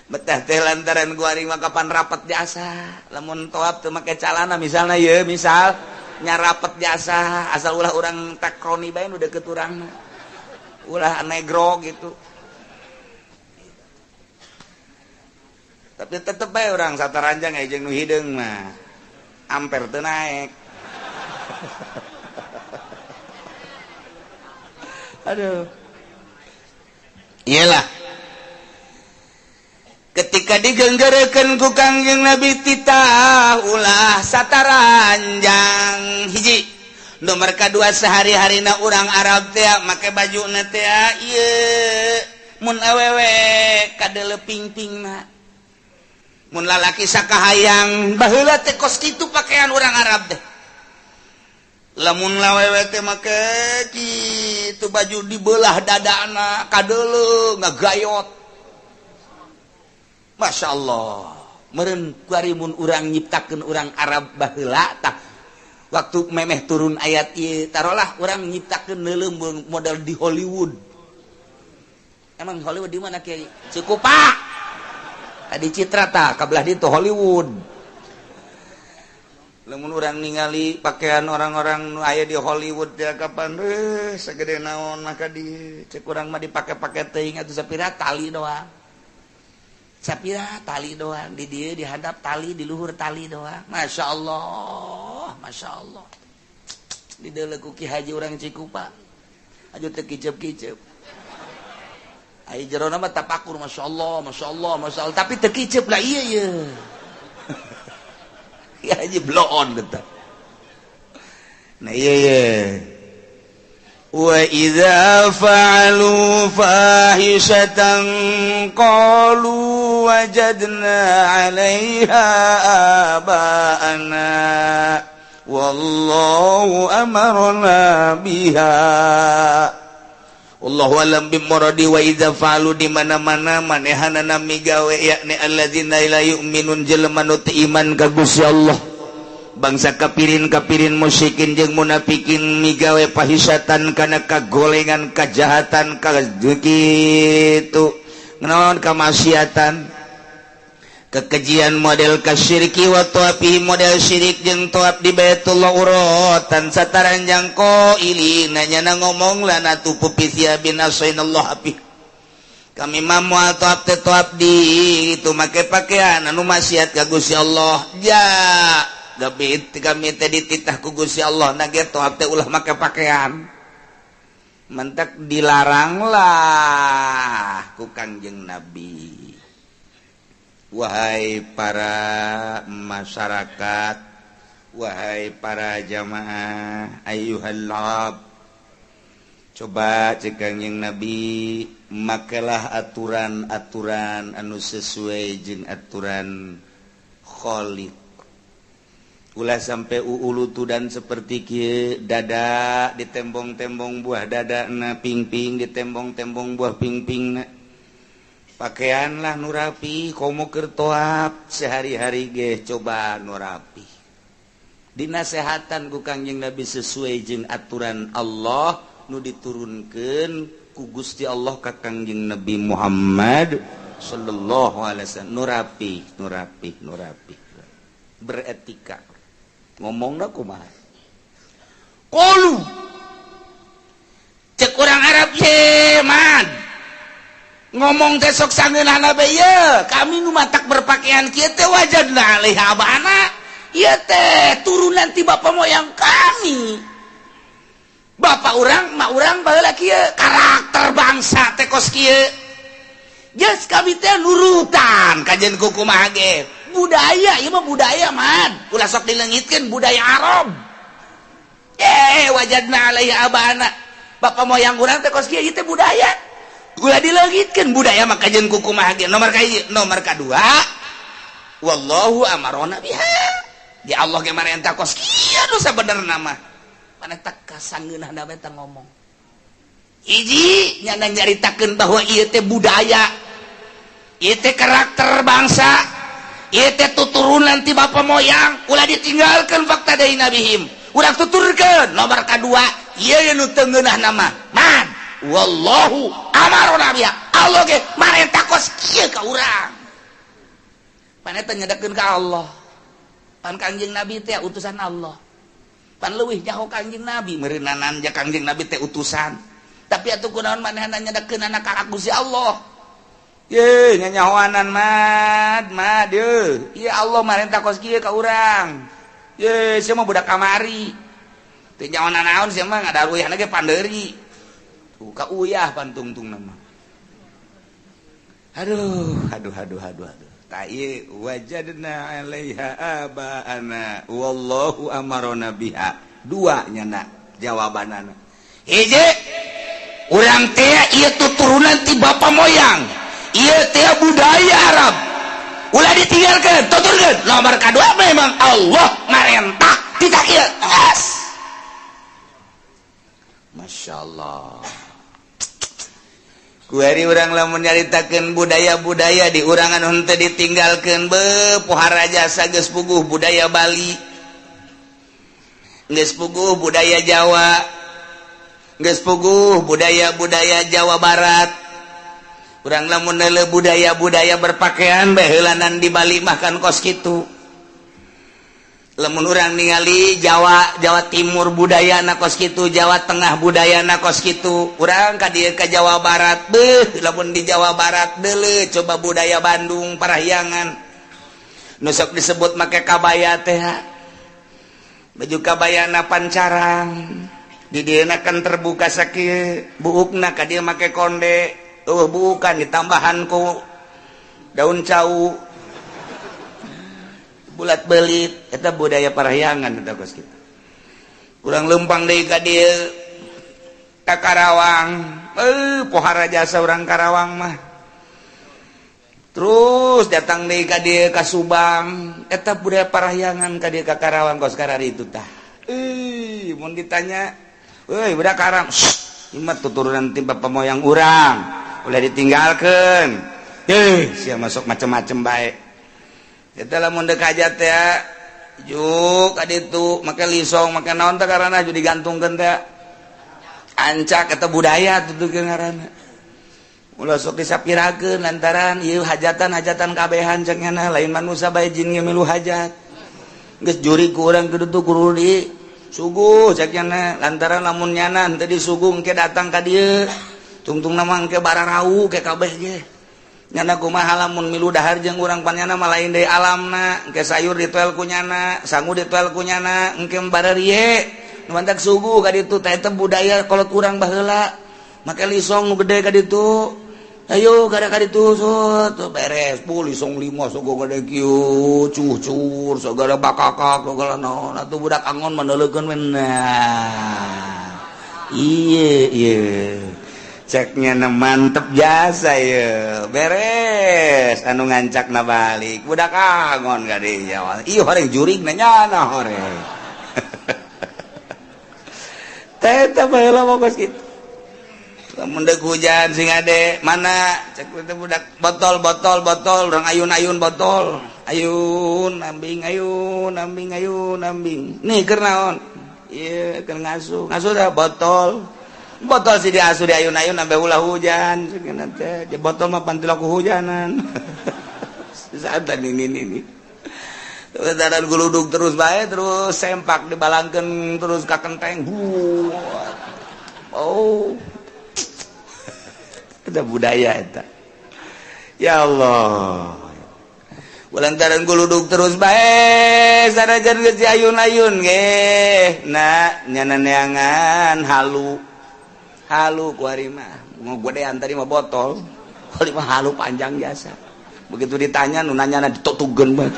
Betah teh lantaran kuari mah kapan rapet jasa lamun toab teu make calana misalna ye misal nya rapet jasa asal ulah urang takroni bae nu deukeut urang ulah negro gitu. Tapi tetep bae urang sataranjang aya jeung nu hideung mah amper teu naek. Aduh. Iyalah. Ketika digenggerekeun ku Kangjeng Nabi titah ulah sataranjang hiji. Nomor kedua sehari-harina urang Arab teh make bajuna teh ieu mun awewe kadeuleu pingpingna. Mun lalaki sakahayang baheula teh kos kitu pakaian urang Arab teh. Lamun awewe teh make kitu baju dibelah dadana kadeuleu ngagayot. Masya Allah. Meureun kuari mun urang nyiptakeun urang Arab baheula tah waktu memeh turun ayat ieu tarolah urang nyiptakeun neuleum model di Hollywood. Emang Hollywood di mana kiai? Cikupa. Tadi Citra tah kabelah ditu Hollywood. Lamun urang ningali pakaian orang-orang nu aya di Hollywood ya kapan segede naon maka di cek urang mah dipake-pake teuing atuh sapira tali doang. Sapira tali doang di dieu dihadap tali di luhur tali doang. Masya Allah, Masya Allah. Di deuleu ku Ki Haji urang Cikupa. Aju teu kicep-kicep. Ai jerona mah tapakur Masya Allah, Masya Allah, Masya Allah. Tapi teu kicep lah iya ye. Ki Haji bloon eta. Nah iya ye. Wa idza fa'alu fahishatan qalu wajadna 'alaiha aba'ana wallahu amarna biha. Wallahu alam bimuradi. Wa idza fa'alu di mana-mana manehanana migawe yakni alladzina la yu'minun jelema nu teu iman ka Gusti Allah. Bangsa kapirin-kapirin musyrikin jeung munafikin migawe pahisatan kana kagolengan kajahatan ka kitu naon kamaksiatan kekejian model kasyirki wa tawafi model syirik jeung tawaf di Baitullah urotan sataranjang qailina nyana ngomong lana tupu fi bin asainallah api. Kami mah moal toap teh, toap di itu make pakaian anu maksiat ka Gusti Allah. Ja gabi kami teh dititah ku Gusti Allah na ge toap teh ulah make pakaian. Mentek dilarang lah ku Kangjeng Nabi. Wahai para masyarakat, wahai para jamaah, ayyuhal arab, coba cek Kangjeng Nabi, makelah aturan-aturan anu sesuai jeung aturan Khaliq. Ulah sampai uulutudan seperti kieu, dada ditembong-tembong buah dada na, pingping ditembong-tembong buah pingping na. Pakaianlah nu rapi, komo keur toap sehari-hari ge coba nu rapi. Dinasehatan ku Kangjeng Nabi sesuai jeung aturan Allah nu diturunkeun ku Gusti Allah ka Kangjeng Nabi Muhammad sallallahu alaihi wasallam. Nu rapi, nu rapi, nu rapi, beretika. Ngomongna kumaha? Qalu, cek urang Arab, ye man, ngomong teh sok sangeunahna bae. Ye kami nu matak berpakaian kieu teh wajadna alaiha abana, ieu teh turunan ti bapak moyang kami. Bapak urang, mak urang baheula kieu, karakter bangsa teh kos kieu. Geus kami teh nurutan kajen ku kumaha ge budaya. Ieu mah budaya man, ulah sok dileungitkeun budaya Arab. Eh, wajadna alaiha abana, bapak moyang urang teh kos kieu, ieu teh budaya, ulah dileungitkeun budaya mah kajen ku kumaha ge. Nomor kahiji. Nomor kadua, wallahu amarona biha, di Allah ge marentah kos kieu. Nu sabenerna mah mana tak kasangeunahna bae teh ngomong. Hiji, nyana nyaritakeun bahwa ieu teh budaya, ieu teh karakter bangsa, ieu teh tuturunan ti bapak moyang, ulah ditinggalkeun. Fakta dari nabihim ulah tuturkeun. Nomor kadua, ieu nu teu ngeunah nama man, wallahu amarona biha, Allah ge marentah kos kieu ka urang. Pan eta nyedekeun ka Allah, pan Kangjeng Nabi teh utusan Allah, pan leuwih nyaho Kangjeng Nabi meureunanan ja Kangjeng Nabi teh utusan. Tapi atuh kunaon manehna nyedekeun anak ka Gusti Allah? Ye nyanyahoanan mad mad ye, ieu Allah marentah kos kieu ka urang. Ye sia mah budak kamari teu nyaho naon, sia mah ngadaruyahna ge pandeuri tuh ka uyah pantungtung nama. Aduh, aduh, aduh, aduh, aduh. Tai wajadna 'alaiha aba'ana wallahu amarona biha. Dua nyana jawabanana. Hiji, urang teh ieu tuturunan ti bapa moyang. Ieu teh budaya Arab. Ulah ditinggalkeun, tuturkeun. Nomor kadua, memang Allah marentah tidak ieu. As. Masya Allah. Kuari urang lamun nyaritakeun budaya-budaya di urangan henteu ditinggalkeun, be pohara jasa geus puguh budaya Bali, geus puguh budaya Jawa, geus puguh budaya-budaya Jawa Barat. Urang lamun neuleuh budaya-budaya berpakaian baheulanan di Bali mah kan kos kitu. Lamun urang ningali Jawa, Jawa Timur budaya na kos kitu, Jawa Tengah budaya na kos kitu. Urang ka dieu ka Jawa Barat, beuh, lamun di Jawa Barat deuleu coba budaya Bandung, Parahyangan, nu sok disebut make kabaya teh, baju kabayana pancarang, di dieu kan terbuka sakieu buukna. Ka dieu make konde, eueuh buukan, ditambahan ku daun cau bulat belit. Eta budaya Parahyangan, eta kos kitu. Kurang lempang deui ka dieu ka Karawang, eh, pohara jasa urang Karawang mah. Terus datang deui ka dieu ka Subang, eta budaya Parahyangan. Ka dieu ka Karawang kos itu tah. Eh, mun ditanya, "Euy, budak Karawang, ieu mah tuturunan ti bapa moyang urang, ulah ditinggalkeun." Eh, sia masuk macem-macem bae. Eta lamun deuk hajat teh juk ka ditu make lisong, make naon teh karana ju digantungkeun teh ancak. Eta budaya tuturkeun ngaranna. Ulah sok disapirakeun lantaran ieu hajatan-hajatan kabehan cek nyana, lain manusia bae, jin ge milu hajat. Geus jurig ku urang kudu kudu di suguh cek nyana, lantaran lamun nyana henteu disuguh engke datang ka dieu. Tungtung nama engke bararau ke kabeh ge. Nyana kumaha lamun milu dahar jeung urang panyana mah lain deui alamna, engke sayur ditoel ku nyana, sangu ditoel ku nyana, engke bararie. Nu mantak suguh ka ditu teh eta budaya kolot urang baheula. Make lisong nu gede ka ditu. Ayo kada ka ditu tuh beres bu lisong lima sogo gede kieu cucur segala bakakak segala naon atuh budak angon mandeleukeun we nah. Ieu ieu ceknya na mantep jasa ye beres anu ngancak na balik budak angon ka dinya ieu horeng jurig na nyana horeng teh teh baheula mah kos kitu. Lamun deuk hujan sing ade mana cek teh budak botol botol botol urang ayun-ayun botol ayun ambing ayun ambing ayun ambing nih keur naon ieu keur ngasuh ngasuh dah botol botol si diasuh di ayun-ayun sampai ulah hujan cenah teh botol mah pantil ku hujanan saatan ini lantaran guludug terus bae terus sempak dibalangkeun terus ka kenteng. Oh ada budaya eta ya Allah lantaran guludug terus bae sanajan geus ayun-ayun ge nah nyana neangan halu halu ku ari mah mau gedean tadi mah botol kali mah halu panjang jasa begitu ditanya nu nanyana ditutugeun bae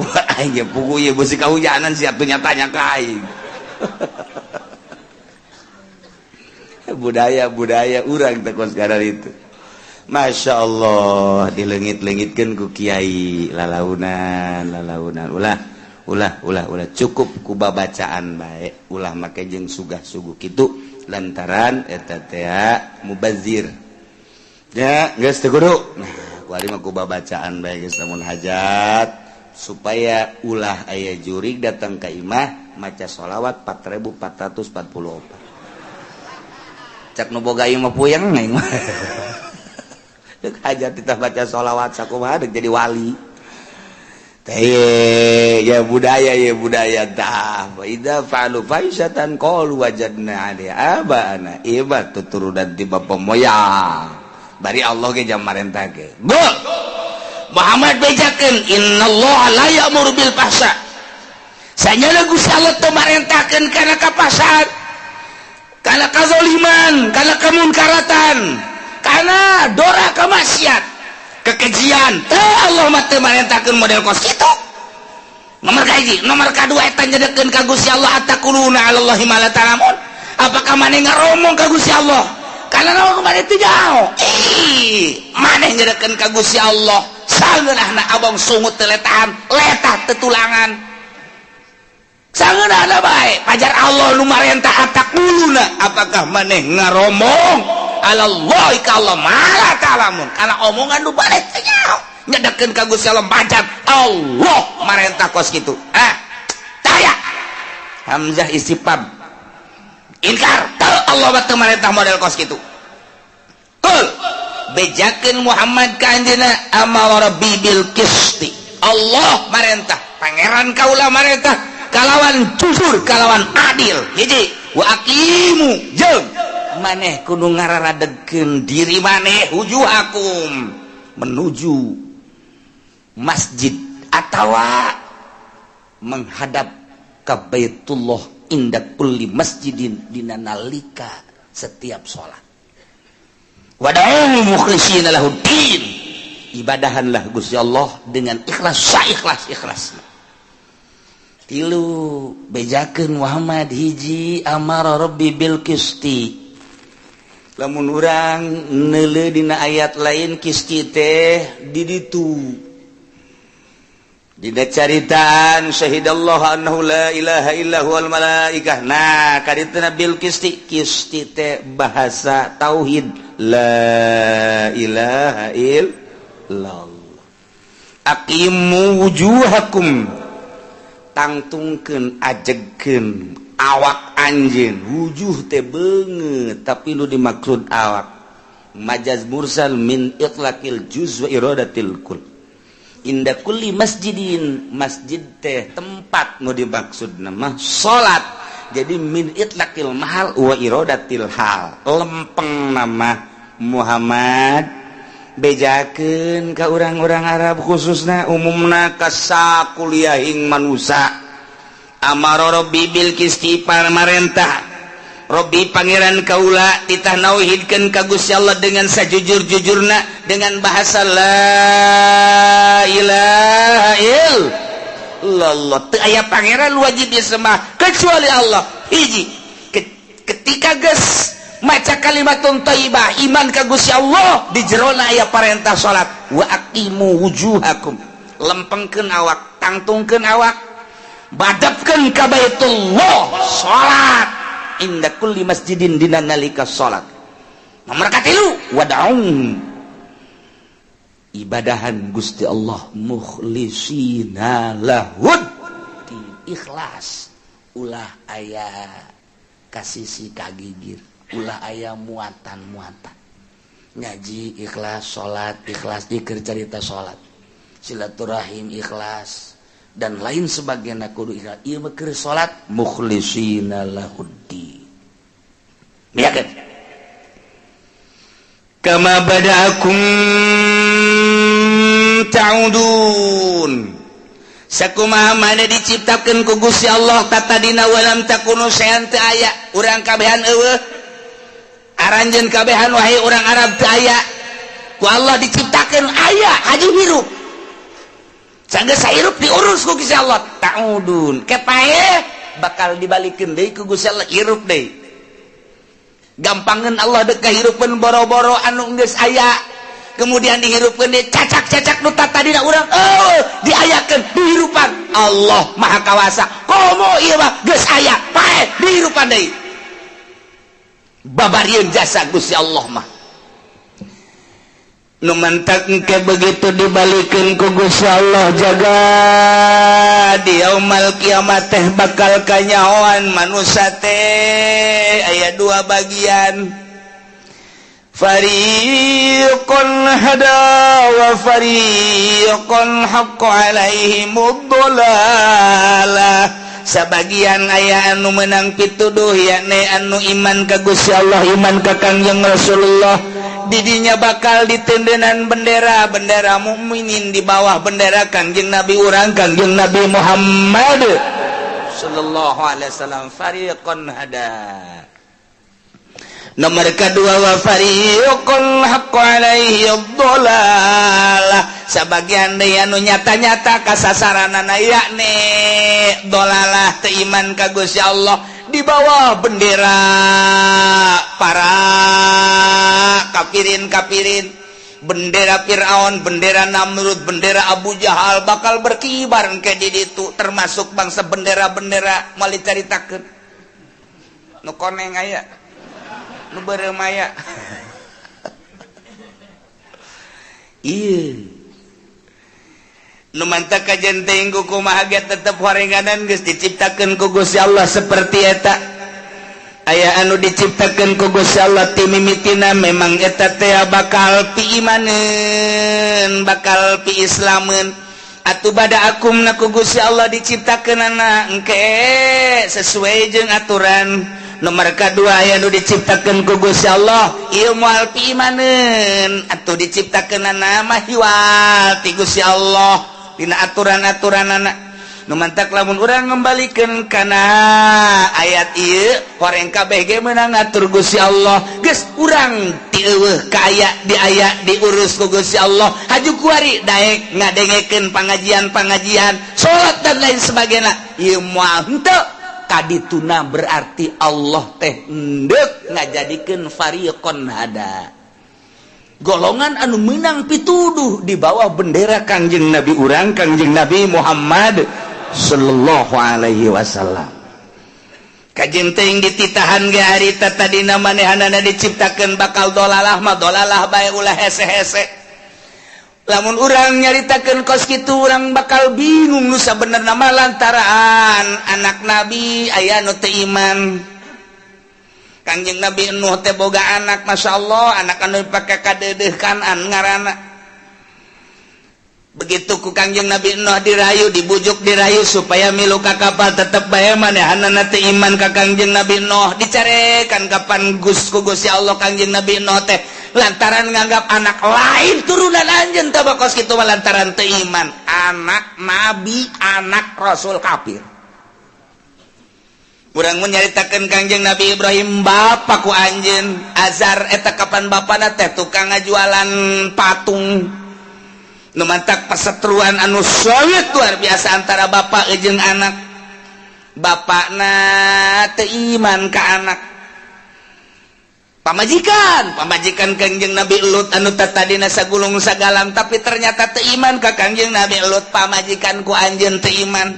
wah aing ge puguh ieu beusi kahujanan siap tuh nyatanya ka aing. Budaya-budaya urang teh kos kadar itu Masya Allah dilengit-lengitkeun ku kiai lalaunan lalaunan ulah ulah ulah ulah cukup ku babacaan bae ulah make jeung sugah-suguh kitu lantaran eta teh mubazir ya geus teu kudu nah ku ari mah ku babacaan bae geus lamun hajat supaya ulah aya jurig datang ka imah maca sholawat 4444 cak nu boga ieu mah puyeng aing mah deuk hajat kita baca sholawat sakumaha deuk jadi wali teh ya budaya ya budaya tah wa idza fa'alu fahishatan qalu wajadna 'alaiha aba'ana ieu mah tuturunan ti bapa moyang bari Allah ge jam marentah ge Muhammad bejakeun innallaha la ya'muru bil fahsya sanyana Gusti Allah teu marentahkeun kana kapasaan kana kazoliman kana kemunkaratan kana dora kemaksiat kekejian teh Allah mah teu marentahkeun model kos kitu. Nomor kahiji, nomor kadua eta nyedekeun ka Gusti Allah ataquluna 'alallahi ma la ta'lamun. Apakah maneh ngaromong ka Gusti Allah kana naon maneh teu nyaho? Ih, maneh nyedekeun ka Gusti Allah sangeunahna abong sungut teu letahan letah tetulangan sangeunahna bae pajar Allah nu marentah ataquluna apakah maneh ngaromong alallahi ka Allah ma la ta'lamun kana omongan nu maneh teu nyaho nyedekeun ka Gusti Allah majar Allah marentah kos kitu ah taya hamzah istifham ingkar teu Allah mah teu marentah model kos kitu. Qul bejakeun Muhammad ka anjeunna amara rabbi bil qisti Allah marentah pangeran kaula marentah kalawan jujur kalawan adil hiji wa aqimu jeung maneh kudu ngararadegkeun diri maneh wujuhakum menuju masjid atawa menghadap ka Baitullah inda kulli masjidin dina nalika setiap salat wada'u mukhlishina lahuddin ibadahanlah Gusti Allah dengan ikhlas saikhlas ikhlasna. Tilu bejakeun Muhammad hiji amara rabbi bil qisti lamun urang neuleuh dina ayat lain qisti teh di ditu dina caritaan syahidallahu annahu la ilaha illa huwal malaikah nah kadituna bil qisti qisti teh bahasa tauhid la ilaha illallah aqimu wujuhakum tangtungkeun ajegkeun awak anjeun wujuh teh beungeut tapi nu dimaksud awak majaz mursal min itlaqil juz wa iradatil kull inda kulli masjidin masjid teh tempat nu dimaksud nama salat Jadi min itlaqil mahal wa iradatil hal. Lempeng nama Muhammad bejakeun ka urang-urang Arab, khususna umumna ka sakuliahing manusia. Amara Robbi bil qisti, marentah Robbi Pangeran kaula, titah nauhidkeun ka Gusti Allah dengan sajujur-jujurna dengan bahasa la ilaha illallah. Teu aya pangeran wajib disembah kecuali Allah. Hiji, ketika geus maca kalimatun thayyibah, iman ka Gusti Allah, di jerona aya parentah salat. Wa aqimu wujuhakum, lempengkeun awak, tangtungkeun awak, badapkeun ka Baitullah, salat inda kulli masjidin, dina nalika salat. Nomor katilu, wad'u, ibadahan Gusti Allah, mukhlisina lahud, ikhlas, ulah aya kasisi kagigir, ulah aya muatan-muatan. Ngaji ikhlas, salat ikhlas, dikir cerita salat, silaturahim ikhlas, dan lain sebagainya kudu ikhlas. Ieu mah keur salat mukhlisina lahuddin. Miyakeun kama bada'akum ta'udun, sakumaha mana diciptakeun ku Gusti Allah tatadina. Walam takunu syai'an, teu aya urang kabehan, eueuh aranjeun kabehan, wahai urang Arab, teu aya. Ku Allah diciptakeun aya, haji hirup. Sanggeus hirup diurus ku Gusti Allah. Ta'udun, kepae bakal dibalikeun deui ku Gusti Allah, hirup deui. Gampangan Allah dek kahirupeun boro-boro anu geus aya, kemudian dihirupkeun deui. Cacak-cacak nu tadina urang, oh, diayakeun dihirupan. Allah Maha Kawasa. Komo ieu mah geus aya, pae dihirupan deui. Babarieun jasa Gusti Allah mah. Nu mantak ke begitu dibalikeun ku Gusti Allah, jaga di yaumal kiamat teh bakal kanyahoan manusia teh aya dua bagian, fariqun hada wa fariqun haqqa alaihimud dhalalah. Sabagian aya anu menang pituduh, yakni anu iman ka Gusti Allah, iman ka Kangjeng Rasulullah. Didinya bakal ditendenan bendera, bendera mukminin, di bawah bendera Kangjeng Nabi urang, Kangjeng Nabi Muhammad sallallahu alaihi wasallam. Fariqun hada. Nomor kedua, wa fariqun haqqa alaihi dhalalah, sabagian deui anu nyata-nyata kasasaranana, yakni dolalah, teu iman ka Gusti Allah, di bawah bendera para kafirin-kafirin, bendera Fir'aun, bendera Namrud, bendera Abu Jahal bakal berkibar ke di ditu, termasuk bangsa bendera-bendera moal dicaritakeun. Nu koneng aya, nu beureum aya. Iya, nu mantak kajen teuing kumaha ge tetep horenganan geus diciptakeun ku Gusti Allah seperti eta. Aya anu diciptakeun ku Gusti Allah ti mimitina memang eta teh bakal piimaneun, bakal piislameun. Atuh bada akum na ku Gusti Allah diciptakeunana engke sesuai jeung aturan. Nomor kedua, aya nu diciptakeun ku Gusti Allah ieu moal piimaneun, atuh diciptakeunana mah hiwal ti Gusti Allah dina aturan-aturanana. Nu mantak lamun urang ngembalikan kana ayat ieu, horeng kabeh ge meunang ngatur Gusti Allah. Geus urang ti eueuh ka aya, di aya diurus ku Gusti Allah. Haju kuari daek ngadengekeun pangajian-pangajian, salat, dan lain sebagainya, ieu moal henteu kadituna. Berarti Allah teh endek ngajadikeun fariqon hada, golongan anu menang pituduh di bawah bendera Kangjeng Nabi urang, Kangjeng Nabi Muhammad sallallahu alaihi wasallam. Kajeng teuing dititahan ge harita tadina manehanana diciptakeun bakal dolalah mah dolalah bae, ulah hese-hese. Lamun urang nyaritakeun kos kitu, urang bakal bingung nu sabenerna mah, lantaran anak nabi aya nu teu iman. Kangjeng Nabi Nuh teh boga anak, Masya Allah, anak anu dipake kadeudeuh Kanan ngaranna. Begitu ku Kangjeng Nabi Nuh dirayu, dibujuk, dirayu supaya milu ka kapal, tetep bae manehanana teu iman ka Kangjeng Nabi Nuh. Dicarekan kapan Gus ku Gusti Allah Kangjeng Nabi Nuh teh lantaran nganggap anak lain turunan anjeun teh kos kitu mah, lantaran teu iman, anak nabi, anak rasul kafir. Urang mun nyaritakeun Kangjeng Nabi Ibrahim, bapak ku anjeun Azar eta kapan bapana teh tukang ngajualan patung. Nu mantak perseteruan anu solid luar biasa antara bapak jeung anak. Bapakna teu iman ka anak. Pamajikan, pamajikan Kangjeng Nabi Lut anu tadina sagulung sagalang, tapi ternyata teu iman ka Kangjeng Nabi Lut. Pamajikan ku anjeun teu iman.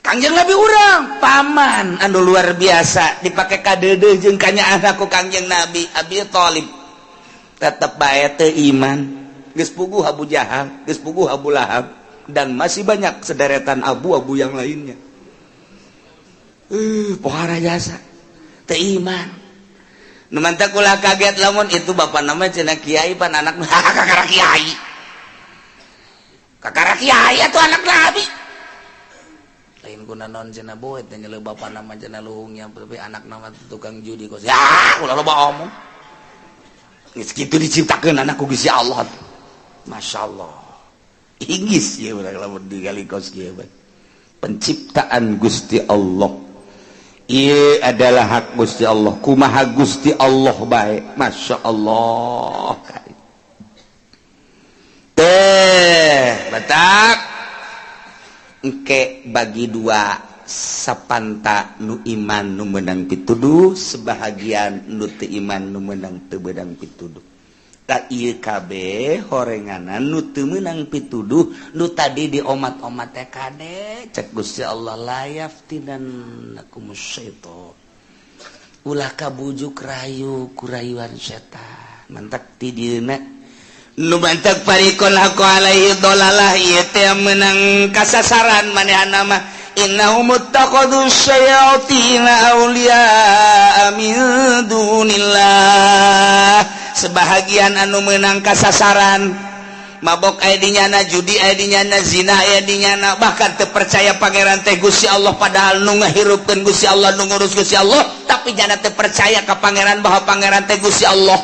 Kangjeng Nabi urang paman anu luar biasa dipake kadeudeuh jeung kanyaah ku Kangjeng Nabi Abi Thalib, tetep bae teu iman. Geus puguh Abu Jahal, geus puguh Abu Lahab, dan masih banyak sederetan abu-abu yang lainnya. Pohara jasa teu iman. Nu mantak ulah kaget lamun itu bapak nama cenah kiai, pan anak kakara kiai. Kakara kiai atuh anak nabi. Lain guna non cenah boet teh nyeleuh bapak nama cenah luhungnya, tapi anak nama tukang judi kos. Ya, ulah loba omong. Geus kitu diciptakeun anak ku Gusti Allah. Masya Allah. Inggis ya urang lamun digali kos kieu. Penciptaan Gusti Allah. Ieu adalah hak Gusti Allah. Kumaha Gusti Allah bae. Masya Allah. Teh, batak. Engke bagi dua, sapanta nu iman nu menang pituduh, sebahagian nu teu iman nu menang teu beunang pituduh. Tak ieu kabeh horenganan nu teu meunang pituduh, nu tadi di omat-omat teh, kade cek Gusti Allah, la yaftinannakumus syaitan, ulah kabujuk rayu kurayuan setan. Mantak ti dieuna nu mantak fariqon haqqo alaihi dolalah, ieu teh menang kasasaran manehna mah, innahum ittakhadhu syayatina awliya min dunillah. Sebahagian anu menang kasasaran, mabok aya di nyana, judi aya di nyana, zina aya di nyana, bahkan teu percaya pangeran teh Gusti Allah, padahal nu ngahirupkeun Gusti Allah, nu ngurus Gusti Allah, tapi nyana teu percaya ka pangeran bahwa pangeran teh Gusti Allah.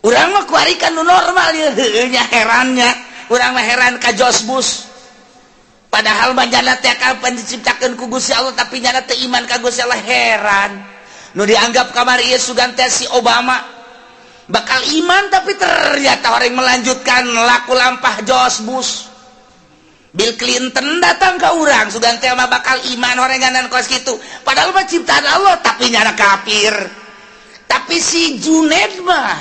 Urang mah kuari kan nu normal ya. Heueuh nya, herannya urang mah heran ka George Bush, padahal mah nyana teh kapan diciptakeun ku Gusti Allah, tapi nyana teu iman ka Gusti Allah. Heran nu dianggap kamari ieu sugan teh si Obama bakal iman, tapi ternyata orang melanjutkan laku lampah George Bush. Bill Clinton datang ke urang, sugan teh mah bakal iman orenganan kos gitu, padahal mah ciptaan Allah, tapi nyana kafir. Tapi si Junet mah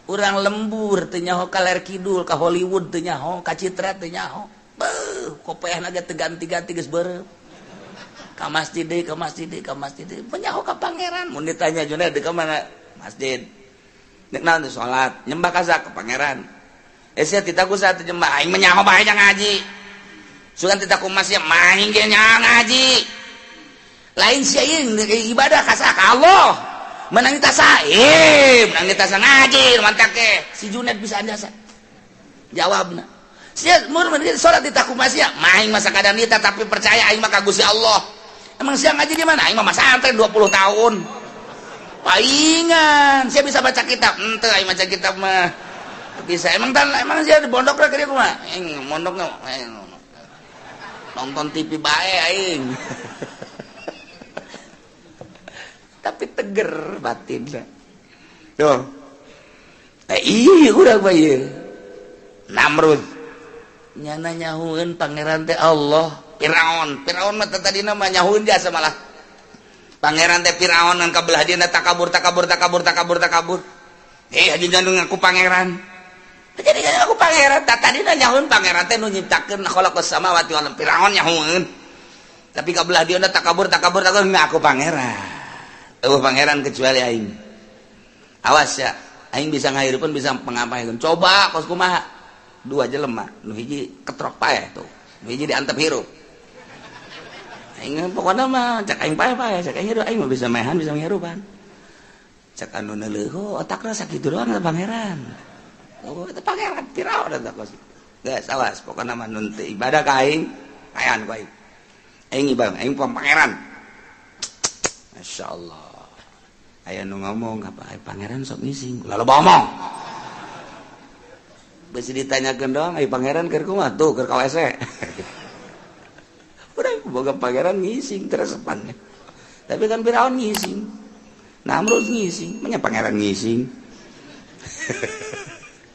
urang lembur teu nyaho ka ler kidul, ka Hollywood teu nyaho, ka Citra teu nyaho. Beuh, kopeahna ge teu ganti-ganti, geus beureum. Ka masjid deui, ka masjid deui, ka masjid deui, nyaho ka pangeran. Mun ditanya, "Junet di ka mana?" "Masjid." Nek naon? "Salat." "Nyembah ka ka pangeran?" "Eh, sia tita ku saat nyembah." "Aing mah nyaho bae ngaji." "Sugan tita ku masjid?" "Maing ge ngaji." "Lain sia ieu ibadah ka ka Allah." "Menang ditasa, eh, menang ditasa ngaji." Mantap ke si Junet bisa jasa jawabna. Sia mun salat di taku masih maing masa kadang nita, tapi percaya aing mah ka Gusti Allah. "Emang sia ngaji di mana?" "Aing mah masantren 20 tahun." "Paingan sia bisa baca kitab?" "Ente, aing baca kitab mah bisa." "Emang tan, emang sia di pondok rek kumaha?" "Aing mondok nonton TV bae aing." Tapi teger batin tuh. Eh, iya, urang mah ieu Namrud nyana nyahueun pangeran teh Allah. Firaun, Firaun mah tadi nama nyahueun jasa malah pangeran teh Firaun, ngan kabelah dieuna takabur, takabur, takabur, takabur, takabur. Eh, haji ngaku pangeran, jadi aku pangeran. Tak tadi nyahueun pangeran teh nu nyiptakeun khalaqas samawati wal. Firaun nyahueun, tapi kabelah dieuna takabur, takabur, takabur, ngaku pangeran. Eueuh pangeran kecuali aing. Awas ya, aing bisa ngahirupkeun, bisa pengapain. Coba kos kumaha? Dua jelema, nu hiji ketrok paeh tuh, nu hiji diantep hirup. Aing pokoknya mah cek aing paeh paeh, cek aing hirup, aing mah bisa maehan, bisa ngirupan. Cek anu neuleuh, otakna sakitu doang pangeran. Oh, itu pangeran Firaun eta kos. Geus, awas, pokona mah nu teu ibadah ka aing, kayan ku aing. Aing ibadah, aing pangeran. Masya Allah. Aya nu ngomong apa, pangeran sok ngising. Lalu ngomong. Besi ditanyakeun doang, ai pangeran keur kumaha tuh, keur ka WC. Udah boga pangeran ngising teresepannya. Tapi kan Firaun ngising. Namrud ngising, manya pangeran ngising.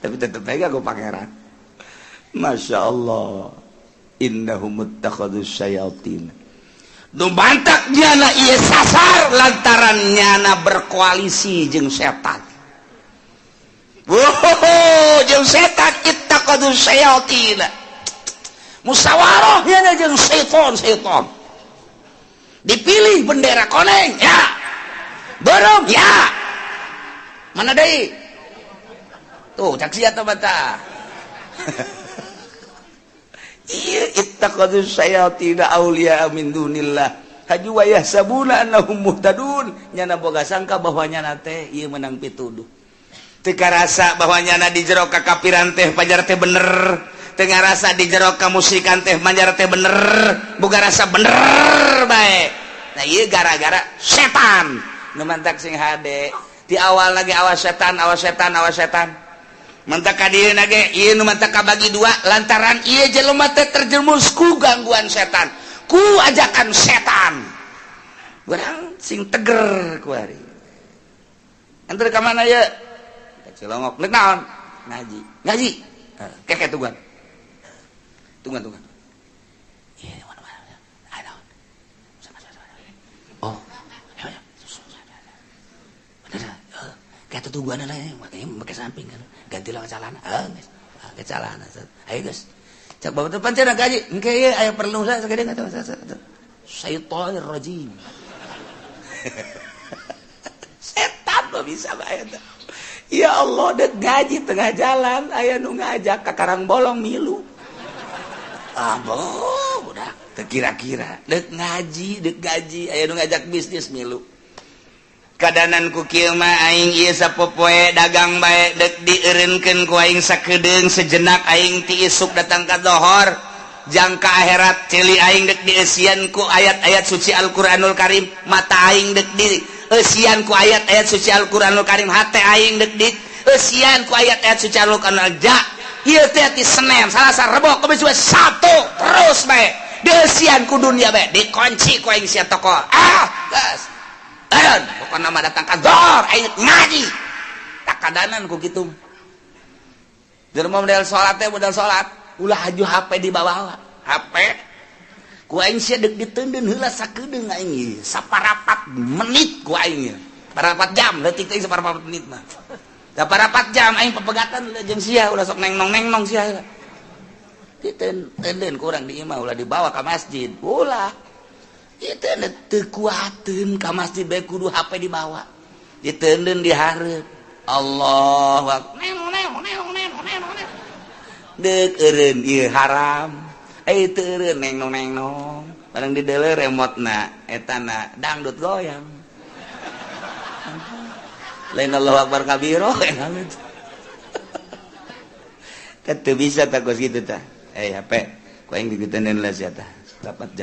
Tapi tetep aja aku pangeran. Masya Allah. Innahum ittakhadhu syayatin. Nu mantak nyana ieu sasar lantaran nyana berkoalisi jeung setan. Wow, jeung setan, ittakhadhu syayatin. Musyawarah nyana jeung setan setan. Dipilih bendera koneng ya. Borong ya. Mana deui? Tuh, cak sia teh mata. Iya, ittakhadhu syayatin auliya min dunillah. Haju wa yahsabuna annahum muhtadun. Nyana boga sangka bahwa nyana teh ieu menang pituduh. Teu karasa bahwa nyana di jero kakafiran teh pajar teh bener. Teu ngarasa di jero kamusyrikan teh pajar teh bener. Boga rasa bener bae. Nah, ieu gara-gara setan. Nu mantak sing hade. Di awal lagi awas setan, awas setan, awas setan. Mantak ka dieu ge ieu nu mantak kabagi dua lantaran ieu jelema teh terjerumus ku gangguan setan, ku ajakan setan. Urang sing teger kuari. Antar ka mana ye? Ka Cilongok. Nek naon? Ngaji. Ngaji. Keke tungguan. Tungguan, tungguan. Iya, mana mana. Ayo. Sama sama. Oh. Ayo, ayo. Bener. Kayak tungguan lah, makanya pakai samping kan. Ganti lah celana. Ah, geus. Ah, ke celana. Ayo, guys. Cak bapak depan cenah gaji. Engke ieu aya perlu saya sagede enggak. Syaitonir rajim. Setan mah bisa bae eta. Ya Allah, dek gaji tengah jalan aya nu ngajak ka Karang Bolong milu. Ah, boh, udah teu kira-kira dek ngaji, dek gaji aya nu ngajak bisnis milu. Kadanan ku kieu mah aing ieu sapopoe dagang bae, dek dieureunkeun ku aing sakedeung sejenak, aing ti isuk datang ka dohor jangka akhirat. Ceuli aing dek dieusian ku ayat-ayat suci Al-Qur'anul Karim, mata aing dek dieusian ku ayat-ayat suci Al-Qur'anul Karim, hate aing dek dieusian ku ayat-ayat suci Al-Qur'anul ja. Ieu teh ti Senin, Salasa, Rebo, Kamis, Jumat, Sabtu terus bae dieusian ku dunia bae, dikunci ku aing sia toko. Ah, geus. Eureun, pokona mah datang ka dohor aing ngaji. Tak kadanan ku kitu. Jelema model salat teh, model salat ulah haju HP dibawa. HP ku aing sia deuk diteundeun heula sakedeung aing ieu saparapat menit ku aing ieu. Parapat jam leutik teh, saparapat menit mah. Saparapat jam aing pepegatan ulah jeung sia, ulah sok neng nong neng nong sia heula. Diteundeun ku urang di imah, ulah dibawa ka masjid. Ulah. Itu teu kuateun ka masjid bae kudu HP dibawa. Diteundeun di hareup. Allahu akbar. Neng neng neng neng neng neng. Dek eureun ieu haram. Eh, teu eureun neng nong neng nong. Barang dideuleu remote-na eta na dangdut goyang. Lain Allahu akbar kabiro. Teu bisa tak kos kitu tah. Eh, HP ku aing diteundeun lah sia tah. Dapat.